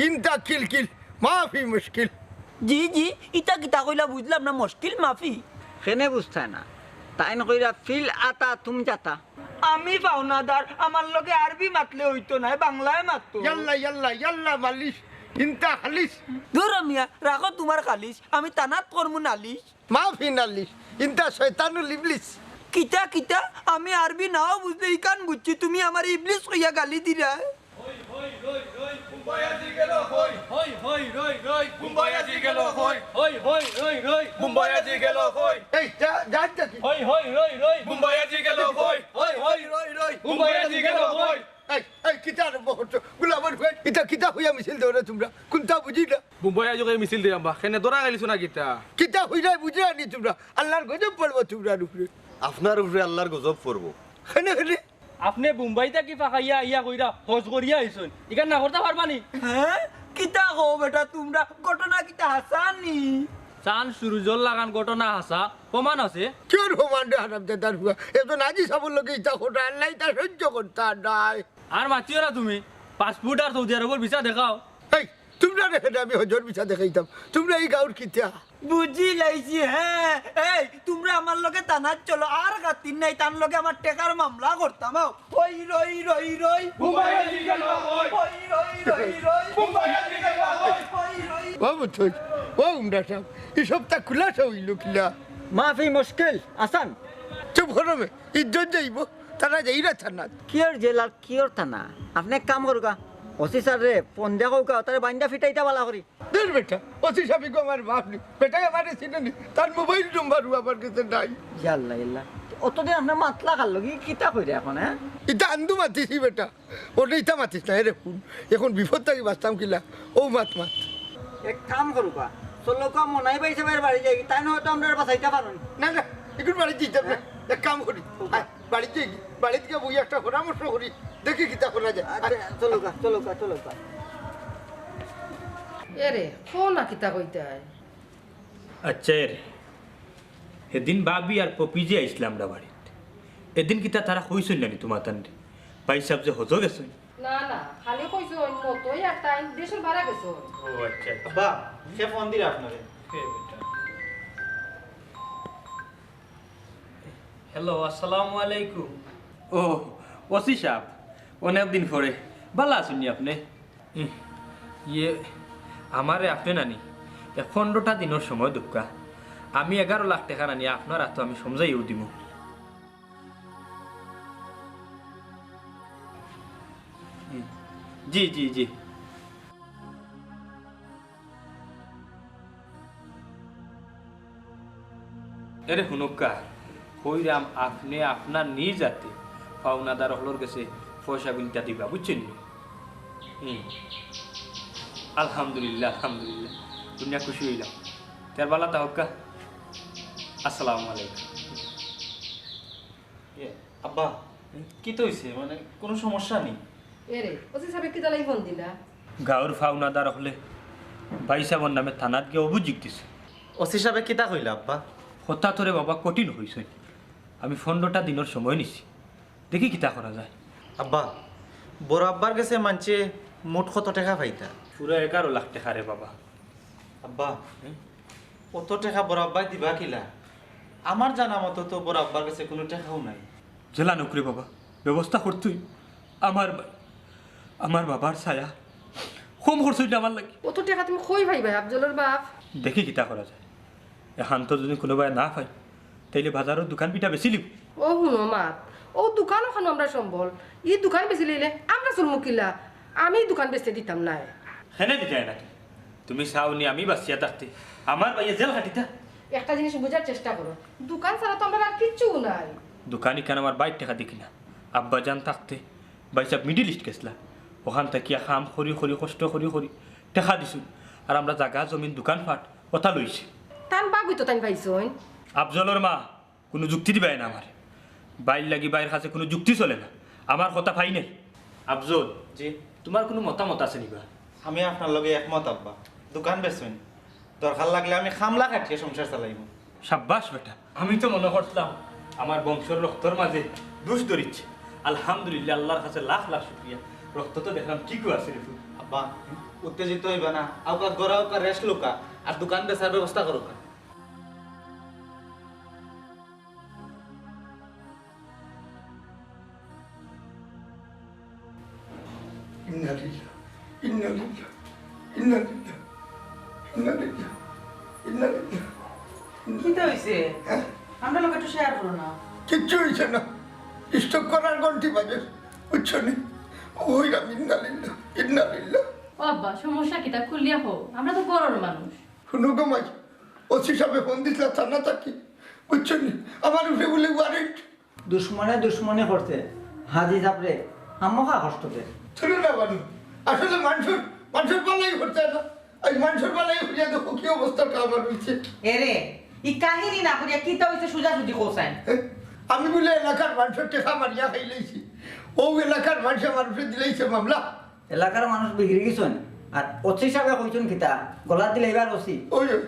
ইনতা কিল কিল, মাফি মুশকিল। জি, জি, ইতা কিতা কইলা বুঝলাম না, মুশকিল মাফি। কেনে বুঝতায় না? তাইন কইরা ফিল আতা তুম জাতা। আমি পাওনাদার, আমার লগে আরবি মাতলে অইতো নায়, বাংলায় মাতো। ইয়াল্লা, ইয়াল্লা, ইয়াল্লা মালিশ, ইনতা খালিশ। ধুর মিয়া, রাখো তুমার খালিশ, আমি থানাত করমু নালিশ। মাফি নালিশ, ইনতা শয়তানুল ইবলিস। কিতা, কিতা? আমি আরবি নাও বুঝলে ইখান বুঝছি, তুমি আমারে ইবলিস কইয়া গালি দিরায়। হই, হই, রই, রই, বোম্বাই আজি গেল কই? হই, হই, রই, রই, বোম্বাই আজি গেল কই? হই, হই, রই, রই, বোম্বাই আজি গেল কই? এই, যা, যা, যা কি? হই, হই, রই, রই, বোম্বাই আজি গেল কই? হই, হই, রই, রই, বোম্বাই আজি গেল কই? এই, এই, কিতা আরম্ভ করছো? গোলামের ফুয়া, ইতা কিতা কইয়া মিছিল দেও রে তুমরা? কুন্তা বুঝি না। বোম্বাই আজকে মিছিল দিলাম বা, কেনে ধরা খাইলিছো না কিতা? কিতা কইরায় বুঝরায় নি তুমরা? আল্লার গজব পড়বো তুমরার উপরে। আপনার উপরে আল্লার গজব পড়বো। কেনে, কেনে? আপনে বোম্বাই থাকি ফাঁকাইয়া আইয়া কইরা হজ করিয়া আইছইন, ইখান না করতা পারবা নি? হ্যাঁ? কিতা কও বেটা তুমরা? ঘটনা কিতা হাছা নি? চান সুরুজর লাখান ঘটনা হাছা, প্রমাণ আছে। কিওর প্রমাণ রে হারামজাদার ফুয়া? একজন হাজি সাবর লগে ইতা কথা, আল্লায় ইতা সহ্য করতা নায়। আর মাতিও না তুমি, পাসপোর্ট আর সৌদি আরবর ভিসা দেখাও। এই, তুমরারে কেনে আমি হজর ভিসা দেখাইতাম? তুমরা ই গাউর কিতা? বুঝিলাইছি, হ্যাঁ। এই, তুমরা আমার লগে থানাত চলো, আর খাতির নাই, তান লগে আমার টেকার মামলা করতাম। আও, হই রই রই রই। বোম্বাই আজি গেল কই? হই রই রই রই। বোম্বাই আজি গেল কই? হই রই। ও বুঝছস, ও উমরা সাব, ই সবতা খুলাসা অইলো কিলা? মাফি মুশকিল, আসান। চুপ করো বে, ইজ্জত যাইবো, তারা যাইরা থানাত। কিওর জেল আর কিওর থানা? আপনে এক কাম করুকা, ওসি সাবরে ফোন দিয়া কউকা, তারে বাইন্দা ফিটাইতা বালা করি। ধুর বেটা, ওসি সাব ইগু আমার বাপ নি। বেটায় আমারে চিনে নি, তার মোবাইল নম্বরও আমার গেছে নাই। ইয়াল্লা, ইয়াল্লা। অতদিন আপনে মাতলা কার লগে, কিতা কইরা এখন, হ্যাঁ? ইতা আন্দু মাতিছি বেটা। ওরে ইতা মাতিস না, এরে হুন। এখন বিপদ থাকি বাঁচতাম কিলা? ও মাত মাত। এক কাম করুকা, চলো কা, মনাই ভাইসাবর বাড়ি যাই, তাইন হয়তো আমরারে বাঁচাইতা পারইন। না, না, এখন বাড়িত যাইতাম না। এক কাম করি, আয়, বাড়িত যাই, বাড়িত গিয়া বই একটা পরামর্শ করি, দেখি কিতা করা যায়। আচ্ছা, চলো কা, চলো কা, চলো কা। এরে, কও না কিতা কইতায়। আচ্ছা, এরে, হেদিন ভাবি আর পপি যে আইছলা আমরার বাড়িত, এদিন কিতা তারা কইছইন না নি তুমার তানরে? ভাইসাব যে হজো গেছইন? না, না, খালি কইছইন মতই আর তাইন দেশর বারা গেছইন। ও আচ্ছা, আচ্ছা। আব্বা, সে ফোন দিরা আপনারে। কে বেটা? হ্যালো, আসসালামু আলাইকুম। ও, ওসি সাব, অনেক দিন পরে। ভালা আছইন নি আপনে? ইহ, ইয়ে, আমারে আপনে নানি এক পনরোটা দিনর সময় দেউক্কা। আমি এগারো লাখ টেকা নানি আপনার আতো আমি সমঝাইয়াউ দিমু। জি, জি, জি। এরে হুনউক্কা, কইরাম আপনে আপনার নিজ আতে পাওনাদার অকলর গেছে পয়সা গুনতা দিবা, বুঝছইন নি? হুম। আলহামদুলিল্লাহ, আলহামদুলিল্লাহ। হুনিয়া খুশি অইলাম। তে আর ভালা থাকউক্কা। আসসালামু আলাইকুম। ইয়ে, আব্বা, কিতা অইছে? মানে, কুনু সমস্যা নি? এরে, ওসি সাবে কিতার লাগি ফোন দিলা? গাউর পাওনাদার অকলে ভাইসাবর নামে থানাত গিয়া অভিযোগ দিছে। ওসি সাবে কিতা কইলা, আব্বা? কথা তো রে বাবা কঠিন কইছইন। আমি পনরোটা দিনর সময় নিছি, দেখি কিতা করা যায়। আব্বা, বড় আব্বার গেছে মানষে মোট কত টেকা পাইতা? পুরা এগারো লাখ টেকা রে বাবা। আব্বা, হুম? অত টেকা বড় আব্বায় দিবা কিলা? আমার জানা মতো তো বড় আব্বার গেছে কুনু টেকাও নাই। যেলা অউক রে বাবা, ব্যবস্থা করতে অইবো। আমার ভাই, আমার বাবার ছায়া কম খরচ অইলে আমার লাগি। অত টেকা তুমি কই পাইবায়, আফজলর বাপ? দেখি কিতা করা যায়। এখান তো যদি কুনুবায় না পাই, তাইলে বাজারর দোকান বিটা বেচিলিমু। ও হুনো মাত, অউ দোকান অখানো আমরার সম্বল, ই দোকান বেচিলাইলে আমরা চলমু কিলা? আমি ই দোকান বেচতে দিতাম নায়। কেনে দিতায় না তুমি? তুমি চাও নি আমি বাচিয়া থাকতে আমার ভাইয়ে জেল খাটিতা? একটা জিনিস বুঝার চেষ্টা করো, দোকান ছাড়া তো আমরার আর কিচ্ছু নাই। দোকান ইখান আমার ভাইর টেকা দি কিনা। আব্বাজান থাকতে ভাইসাব মিডল ইস্ট গেছলা, অখান থাকিয়া কাম করি করি, কষ্ট করি করি টেকা দিছইন। আর আমরা জাগা জমিন দোকানপাট অতা লইছি। তান বাগই তো তাইন পাইছইন। আফজলর মা, কুনু যুক্তি দিবায় না আমারে। ভাইর লাগি ভাইর কাছে কুনু যুক্তি চলে না। আমার কথা পাই নাই। আফজল, জি। তুমার কুনু মতামত আছে নি বা? আমি আপনার লগে একমত আব্বা। দোকান বেচইন, দরকার লাগলে আমি কামলা খাটিয়া সংসার চালাইমু। সাব্বাস বেটা, আমি তো মনো করছিলাম আমার বংশর রক্তর মাঝে দোষ ধরিছে। আলহামদুলিল্লাহ, আল্লার কাছে লাখ লাখ শুকরিয়া, রক্ত তো দেখলাম ঠিকউ আছে রে তুই। আব্বা, উত্তেজিত অইবা না, আউক্কা ঘরো আউক্কা rest লউক্কা, আর দোকান বেচার ব্যবস্থা করউক্কা। ইন্না লিল্লাহ, ইন্না লিল্লাহ, ইন্না লিল্লাহ, ইন্না লিল্লাহ, ইন্না লিল্লাহ। কিতা অইছে? হ্যাঁ? আমরার লগে একটু share করো না। কিচ্ছু অইছে না, stroke করার ঘন্টি বাজে, বুঝছো নি? অইরাম ইন্না লিল্লাহ, ইন্না লিল্লাহ। ও আব্বা, সমস্যা কিতা? খুলিয়া কও, আমরা তো ঘরর মানুষ। হুনো গো মাই, ওসি সাবে ফোন দিছলা থানা থাকি, বুঝছো নি? আমার উপরে বুলে warrant। দুশমনে দুশমনি করছে, হাজি সাবরে খামোখা কষ্ট দের। হুনো না বানু, আসলে মানষর, মানষর ভালাই করতে না, আইজ মানষর ভালাই করিয়া দেখো কি অবস্থাটা আমার অইছে। এরে, ই কাহিনী না করিয়া কিতা অইছে সুজাসুজি কও চাইন। এ, আমি বুলে এলাকার মানষর টেকা মারিয়া খাইলাইছি, অউ এলাকার মানষে আমার উপরে দিলাইছে মামলা। এলাকার মানুষ বিগড়ি গেছইন। আর ওসি সাবে কইছইন কিতা? গলাত দিলে এবার ওসি। ওই, ওই।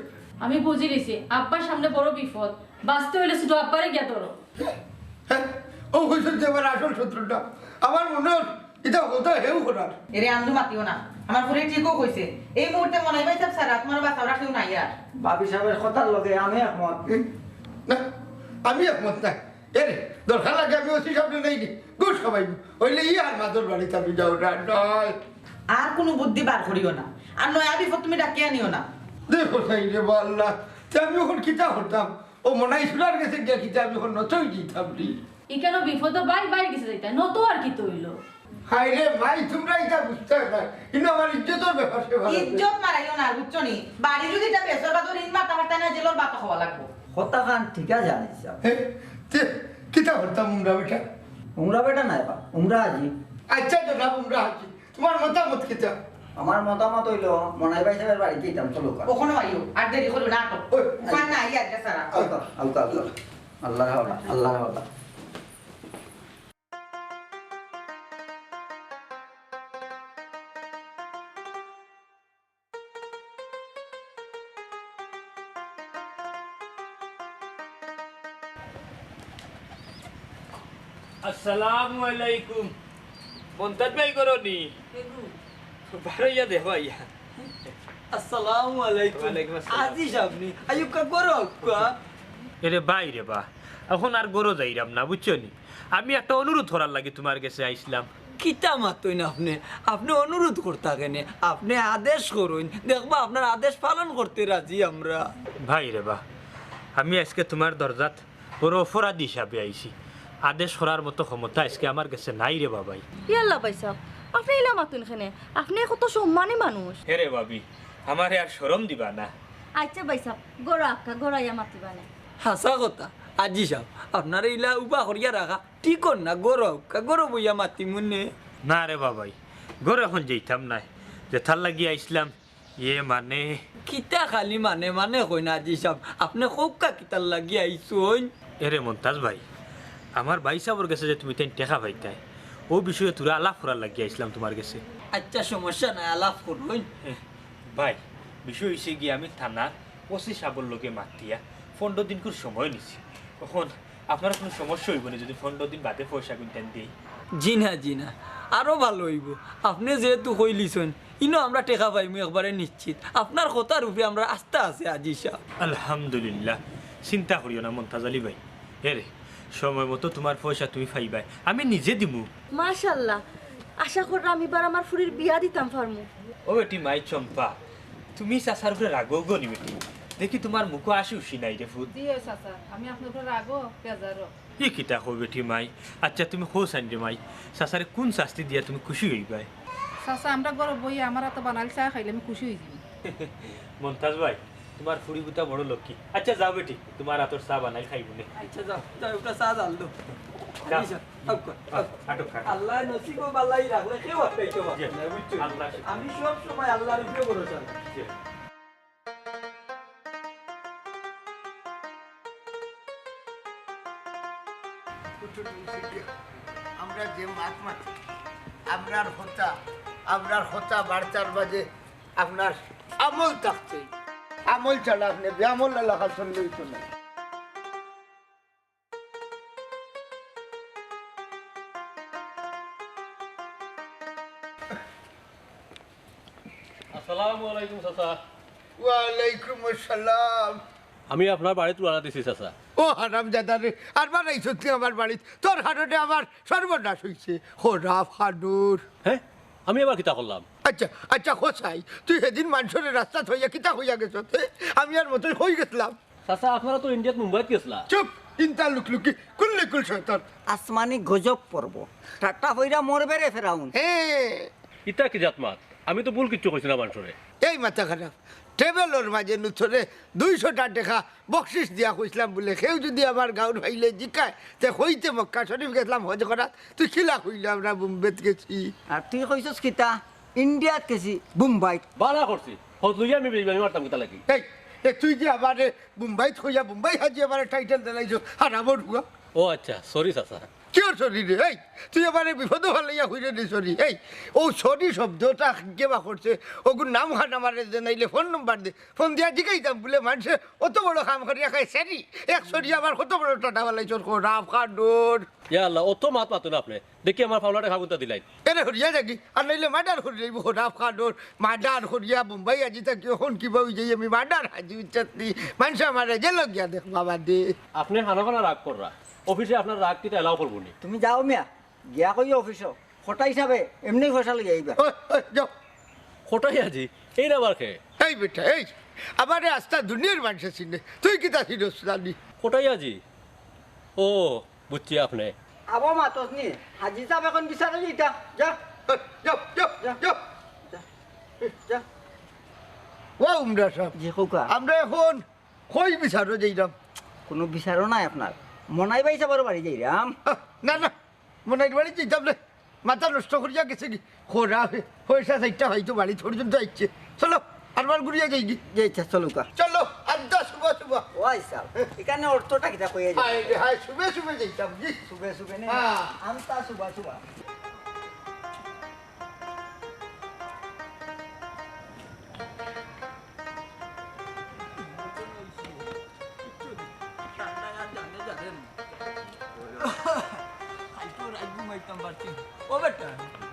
আমি বুঝিলিছি, আব্বার সামনে বড় বিপদ। বাঁচতে অইলে শুধু আব্বারে গিয়া ধরো। হ্যাঁ, ও কইছইন যে আমার আসল শত্রুটা। আমার মনে অর, ইটা কথা হেউ করার। এরে আন্দু মাতিও না। আমার ফুড়িয়ে ঠিকউ কইছে। এই মুহূর্তে মনাই ভাইসাব ছাড়া তুমার বাঁচার আর কেউ নাই আর। ভাবি সাবর কথার লগে আমি একমত। না, আমি একমত না। এরে, দরকার লাগে আমি ওসি সাবরে নেই নি, ঘুষ খাবাইমু। অইলে ই আর মাদুর বাড়িত আমি যাও না, নয়। আর কুনু বুদ্ধি বার করিও না, আর নয়া বিপদ তুমি ডাকিয়া আনিও না। দেখো তাই রে বা আল্লাহ, তে আমি অখন কিতা করতাম? ও মনাই সুরার গেছে গিয়া কিতা আমি অখন নতই দিতাম নি। ইখানো বিপদ ভাই, ভাইর গেছে যাইতা, নত আর কিতা অইলো? হায় রে ভাই, তুমরা ইটা বুঝতায় না, কিন্তু আমার ইজ্জতর ব্যাপার স্যাপার আছে। ইজ্জত মারাইও না, বুঝছো নি? বাড়ি যদি ইটা বেচর বাদে ঋণ মারতা পারতা না, জেলর ভাত খাওয়া লাগবো। কথাখান ঠিক আছে, আনিস সাব। হে, তে, কিতা করতাম উমরা বেটা? উমরা বেটা নায় বা, উমরা হাজি। আচ্ছা জনাব উমরা হাজি, তুমার মতামত কিতা? আমার মতামত অইলো, মনাই ভাইসাবর বাড়িত যাইতাম, চলো কা। অখনো আইও, আর দেরি করিও না তো। ওই, উপায় নাই, আর ছাড়া। আউকা, আউকা, আউকা। আল্লার হাওলা, আল্লার হাওলা। আসসালামু আলাইকুম। মন্তাজ ভাই ঘরো নি? বারইয়া দেখো আইয়া। আসসালামু আলাইকুম। ওয়ালাইকুম আসসালাম। আজি সামনে। আইউক্কা ঘরো আউক্কা। এরে ভাই রে বা, অখন আর ঘরো যাইরাম না, বুঝছো নি? আমি একটা অনুরোধ করার লাগি তুমার গেছে আইছলাম। কিতা মাতইন আপনে? আপনে অনুরোধ করতা কেনে? আপনে আদেশ করইন, দেখবা আপনার আদেশ পালন করতে রাজি আমরা। ভাই রে বা, আমি আইজকে তুমার দরজাত বড় অপরাধী হিসাবে আইছি। আদেশ করার মতো ক্ষমতা আইজকে আমার গেছে নাই রে বা ভাই। ইয়াল্লা ভাইসাব, আপনে ইলা মাতইন কেনে? আপনে কত সম্মানী মানুষ। হে রে ভাবি, আমারে আর শরম দিবা না। আইচ্ছা ভাইসাব, ঘরো আউক্কা, ঘরো আইয়া মাতিবানে। হাছা কথা, আজি সাব, আপনারে ইলা উবা করিয়া রাখা ঠিক অর না, ঘরো আউক্কা, ঘরো বইয়া মাতিমুনে। না রে বা ভাই, ঘরো অখন যাইতাম নায়, যেতার লাগি আইছলাম, ইয়ে মানে। কিতা খালি মানে মানে কইন আজি সাব, আপনে কউক্কা কিতার লাগি আইছইন? এরে মন্তাজ ভাই, আমার ভাইসাবর গেছে যে তুমিতাইন টেকা পাইতায়, অউ বিষয়ে থুড়া আলাপ করার লাগি আইছলাম তুমার গেছে। আইচ্ছা, সমস্যা নাই, আলাপ করইন। এ, ভাই, বিষয় অইছে গি, আমি থানার ওসি সাবর লগে মাতিয়া পনরো দিনকুর সময় নিছি। অখন আপনার কুনু সমস্যা অইবো নি যুদি পনরো দিন বাদে পয়সাগুইনতাইন দেই? জি না, জি না, আরো ভালা অইবো। আপনে যেহেতু কইলিছইন, ইনো আমরা টেকা পাইমু একবারে নিশ্চিত। আপনার কথার উপরে আমরার আস্থা আছে আজি সাব। আলহামদুলিল্লাহ, চিন্তা করিও না মন্তাজ আলী ভাই। এরে, সময় মতো তুমার পয়সা তুমি পাইবায়, আমি নিজে দিমু। মাশাআল্লাহ, আশা কররাম ইবার আমার ফুরির বিয়া দিতাম পারমু। ও বেটি মাই চম্পা, তুমি চাচার উপরে রাগো গো নি বেটি? দেখি তুমার মুখো হাসি হুশি নাই রে ফুত। জি অয় চাচা, আমি আপনার উপরে রাগো, বেজারো। ই কিতা কও বেটি মাই? আইচ্ছা, তুমি কও চাইন রে মাই, চাচারে কুন শাস্তি দিয়া তুমি খুশি অইবায়? চাচা, আমরা ঘরো বইয়া আমার আতো বানাইল চা খাইলে আমি খুশি অইযিমু। মন্তাজ ভাই, তুমার ফুরিগুতা বড় লক্ষ্মী। আইচ্ছা, যাও বেটি, তুমার আতর চা বানাইল খাইমুনে। আইচ্ছা, যাও, যাও, একটা চা জাল দেও। যাও। আইচ্ছা, আউক্কা, আউক্কা। আটক, আটক। আল্লায় নসিবো বালাই রাখলে কেউ আটকাইতো পারতো নায়, বুঝছো? আল্লাহ শুকর। আমি সব সময় আল্লার উপরে ভরসা রাখি। জি। আমরা যে মাত মাতি, আমরার কথা, আমরার কথা বার্তার মাঝে আপনার আমল থাকতে, আমল ছাড়া আপনে বেআমল এলাকা চললে অইতো না। আসসালামু আলাইকুম চাচা। ওয়ালাইকুম আসসালাম। আমি আপনার বাড়িত রওয়ানা দিছি চাচা। ও হারামজাদা রে, আরবার আইছস তুই আমার বাড়িত? তোর কারণে আমার সর্বনাশ অইছে। খরাফ খানুর। হে? আমি আবার কিতা করলাম? আইচ্ছা, আইচ্ছা, কও চাই, তুই হেদিন মানষরে রাস্তাত থইয়া কিতা কইয়া গেছস? হে? আমি আর মতই কই গেছলাম। চাচা, আপনারা তো ইন্ডিয়াত মুম্বাইত গেছলা। চুপ! ইনতা লুকলুকি, কুল্লি কুল শয়তান। আসমানি গজব পড়বো। ঠাট্টা কইরা মরবে রে ফেরাউন। হে। ইতা কি জাত মাত? আমি তো ভুল কিচ্ছু কইছি না মানষরে। এই মাথা খারাপ। ট্রেভেলর মাঝে নুতরে দুইশোটা টেকা বকশিস দিয়া কইছলাম বুলে, কেউ যুদি আমার গাউর ভাইলে জিকায়, তে কইতে মক্কা শরিফ গেছলাম হজ করাত, তুই কিলা কইলে আমরা বোম্বেত গেছি? আর তুই কইছস কিতা? ইন্ডিয়াত গেছি, বোম্বাইত। বালা করছি। হজ লইয়া আমি বেইমানি মারতাম কিতা লাগি? এই, এ তুই যে আমারে বোম্বাইত কইয়া বোম্বাই হাজি আমারে টাইটেল দিলাইছস, হারামর ফুয়া। ও আইচ্ছা, sorry চাচা। কিয়র sorry রে? এই, তুই আমারে বিপদো ফালাইয়া কইরে নি sorry। এই, অউ sorry শব্দটা কে বা করছে, অগুর নাম খান আমারে দে, নাইলে ফোন নম্বর দে। ফোন দিয়া জিগাইতাম বুলে মানষে অত বড় কাম করিয়া খায় sorry। এক sorry আমার কত বড় টাটা ফালাইছস, খরাফ খানুর। ইয়া আল্লাহ, অত মাত মাতো না আপনে। দেখি আমার পাওনা টেকাগুতা দিলাইন। এরে হরিয়া যাগি, আর নাইলে মার্ডার করি যাইবো, খরাফ খানুর। মার্ডার করিয়া বোম্বাই আজি থাকি অখন কিবা অই যাই আমি মার্ডার হাজি উচ্চাতনি। মানষে আমারে জেলো গিয়া দেখবা বাদে। আপনে খানা খানা রাগ কররা। অফিসে আপনার রাগ কিতা allow করবো নি? তুমি যাও মিয়া, গিয়া কইও অফিসো। কটাই হিসাবে এমনেই পয়সা লইয়া আইবা। ওই, ওই, যাও। কটাই হাজি? এইন আবার কে? এই বেটা, এই। আমারে আস্তা দুনিয়ার মানষে চিনে। তুই কিতা চিনস জানি? কটাই হাজি? ও, বুঝছি আপনে। আবো মাতস নি, হাজি সাব অখন বিচারো যাইতা। যা। এই, যাও, যাও, যা। যাও। যা। যা। ও উমরা সাব। জি, কউক্কা। আমরা অখন কই বিচারো যাইরাম? কুনু বিচারো নাই আপনার। মনাই ভাইসাবর বাড়ি যাইরাম। আহ, না, না, মনাইর বাড়ি যাইতাম না। মাথা নষ্ট করিয়া গেছে কি? খরা পয়সা চাইরটা হয়তো বাড়ি পর্যন্ত আইছে। চলো, আরবার ঘুরিয়া যাইগি। যাইতা, চলুকা। চলো, আড্ডা শুভ শুভ। ওই সাব, ইখানে অর্থটা কিতা কইয়া যাও? হায় রে হায়, শুভে শুভে যাইতাম জি। শুভে শুভে নে। হ্যাঁ। আমতা শুভ শুভ। ও বেটা,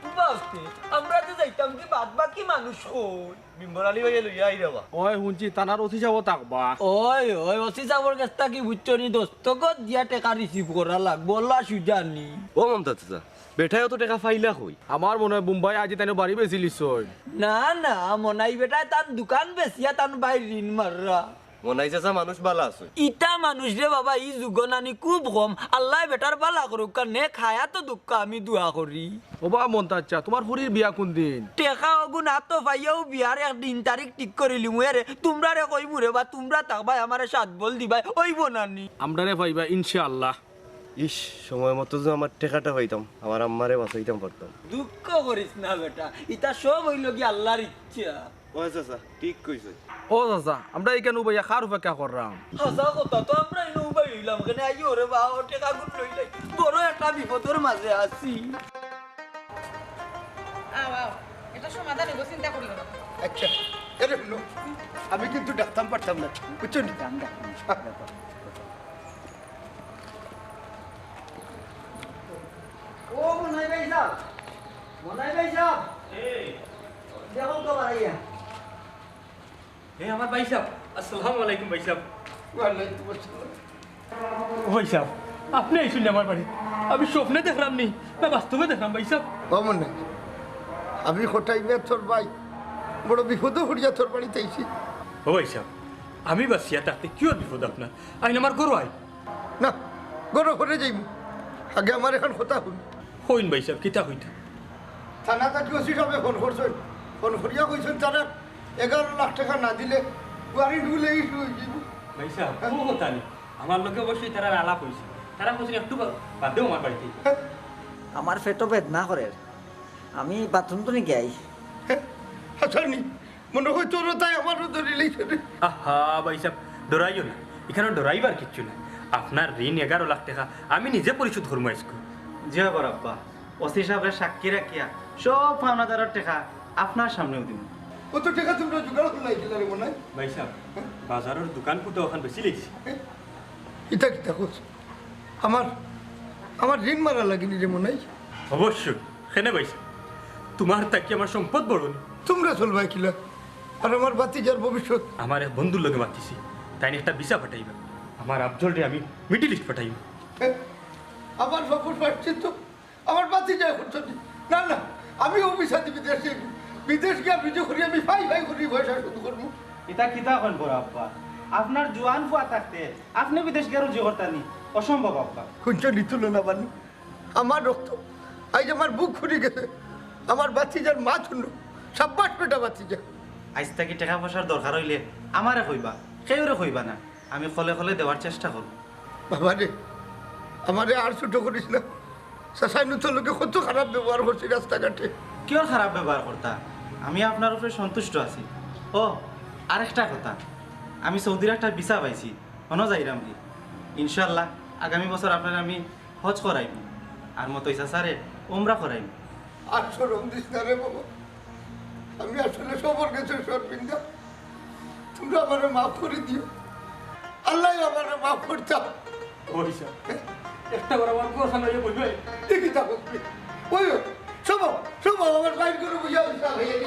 উবা উঠতে, আমরা যে যাইতাম কি বাদ বাকি মানুষ কই? বিম্বর আলী ভাইয়ে লইয়া আইরা বা। ওই হুনছি, থানার ওসি সাবও থাকবা। ওই, ওই, ওসি সাবর গেছ থাকি বুঝছো নি, দস্তখত দিয়া টেকা receive করা লাগবো, অলা সুজা নি। ও মমতাজ চাচা, বেটায় অত টেকা পাইলা কই? আমার মনে হয় বোম্বাই আজি তাইন বাড়ি বেচিলিছইন। না, না, মনাই বেটায় তান দোকান বেচিয়া তান বাইর ঋণ মাররা। মনাই চাচা মানুষ বালা আছে। ইতা মানুষ রে বাবা, ই যুগো নানি খুব কম। আল্লায় বেটার বালা করুক্কা, নেক হায়াতো দুক্কা আমি দোয়া করি। ও বা মন্তাজ চাচা, তুমার ফুরির বিয়া কুনদিন? টেকা অগুন আতো পাইয়াউ বিয়ার এক দিন তারিখ ঠিক করিলিমু। এরে, তুমরারে কইমু রে বা, তুমরা থাকবায় আমারে সাত বল দিবায়, অইবো নানি? আমরারে পাইবা ইনশাআল্লাহ। ইশ, সময় মতো যদি আমার টেকাটা পাইতাম, আমার আম্মারে বাঁচাইতাম পারতাম। দুঃখ করিস না বেটা, ইতা সব অইলো গি আল্লার ইচ্ছা। ও চাচা, ঠিক কইছে। ও চাচা, আমরা ইখান উবাইয়া কার অপেক্ষা কররাম? হাছা কথা তো, আমরা ইনো উবাই অইলাম কেনে? আইও রে বা, ও টেকাগুন লইলাই, বড় একটা বিপদর মাঝে আছি। আও, আও, এটা সমাধান অইবো, চিন্তা করিও না। আচ্ছা, এরে হুনো, আমি কিন্তু ডাকতাম পারতাম না, বুঝছো নি? ও মনাই ভাই সাব, মনাই ভাই সাব, এই। দেখো তো বাড়াইয়া। এ আমার ভাই সাব, আসসালামু আলাইকুম ভাই সাব। ওয়ালাইকুম আসসালাম। ভাই সাব, আপনে আইছইন নি আমার বাড়ি? আমি স্বপ্নে দেখরাম নি, না বাস্তবে দেখরাম ভাই সাব? ও মনাই, আমি কটাই মিয়া তোর ভাই, বড় বিপদো পড়িয়া তোর বাড়িত আইছি। ও ভাই সাব, আমি বাঁচিয়া থাকতে কিওর বিপদ আপনার? আইন আমার ঘরো আইন। না, ঘরো পরে যাইমু। আগে আমার একখান কথা হুন। কইন ভাই সাব, কিতা কইতা? থানা থাকি ওসি সাবে ফোন করছইন। ফোন করিয়া কইছইন, তারার এগারো লাখ টেকা না দিলে ওয়ারেন্ট গুলো ইস্যু অই যাইবো। ভাই সাব, কুনু কথা নি। আমার লগে অবশ্যই তারার আলাপ অইছে। তারা কইছইন একটু বা-, বাদেউ আমার বাড়িত আইতা। আমার পেটো বেদনা করের। আমি বাথরুম তো নি গিয়াই। হাছা নি? মনে হয় তোরও তাই আমারও ধরিলেই রে। আহা, ভাই সাব, ডরাইও না। ইখানো ডরাইবার কিচ্ছু নাই। আপনার ঋণ এগারো লাখ টেকা আমি নিজে পরিশোধ করমু আইজকু। জি অয় বড় আব্বা, ওসি সাবরে সাক্ষী রাখিয়া সব পাওনাদারর টেকা আপনার সামনেউ দিমু। অত টেকা তুমরা জোগাড় করলায় কিলা রে মনাই? ভাই সাব, বাজারর দোকান কুটা অখান বেচিলাইছি। ইতা কিতা কছ? আমার, আমার ঋণ মারা লাগেনি রে মনাই? অবশ্যই। কেনে ভাই সাব, তুমার থাকি আমার সম্পদ বড় নি। তুমরা চলবায় কিলা? আর আমার ভাতিজার ভবিষ্যৎ? আমার এক বন্ধুর লগে মাতিছি, তাইন একটা ভিসা পাঠাইবা। আমার আফজলরে আমি মিডল ইস্ট পাঠাইমু। এ, আমার বাপর পাঠছে তো, আমার ভাতিজায় করছে নি। না, না, আমি ও ভিসা দি বিদেশ যাইমু। বিদেশ গিয়া ভিডিও করি আমি ফাই ফাই করি পয়সা শোধ করমু। ইতা কিতা কইন বড় আব্বা? আপনার জোয়ান ফুয়া থাকতে আপনে বিদেশ গিয়া রুজি করতা নি? অসম্ভব আব্বা। হুনছো নি তুলনা বানু? আমার রক্ত, আইজ আমার বুক ফুলি গেছে। আমার ভাতিজার মাত হুনো, সাব্বাস বেটা ভাতিজা। আইজ থাকি টেকা পয়সার দরকার অইলে আমারে কইবা, কেউরে কইবা না, আমি খলে খলে দেওয়ার চেষ্টা করমু। বাবা রে, আমারে আর ছোট করিস না। চাচায় নু তোর লগে কত খারাপ ব্যবহার করছে রাস্তাঘাটে। কিওর খারাপ ব্যবহার করতা? আমি আপনার উপরে সন্তুষ্ট আছি। ও, আরেকটা কথা, আমি সৌদির একটা ভিসা পাইছি, হনো যাইরাম কি? ইনশাআল্লাহ, আগামী বছর আপনারে আমি হজ করাইমু, আর মতই চাচারে উমরা করাইমু। আর শরম দিস না রে বাবা, আমি আসলে সবর গেছে শরমিন্দা। তুমরা আমারে মাফ করি দিও, আল্লায় আমারে মাফ করতা। ওই সাব, একটা বার আমার কথা নয় বলবে। দেখি তা বলবি। ওই, ওই, সব, সব আমার বাইর করে বুঝা হইছে, আমি এই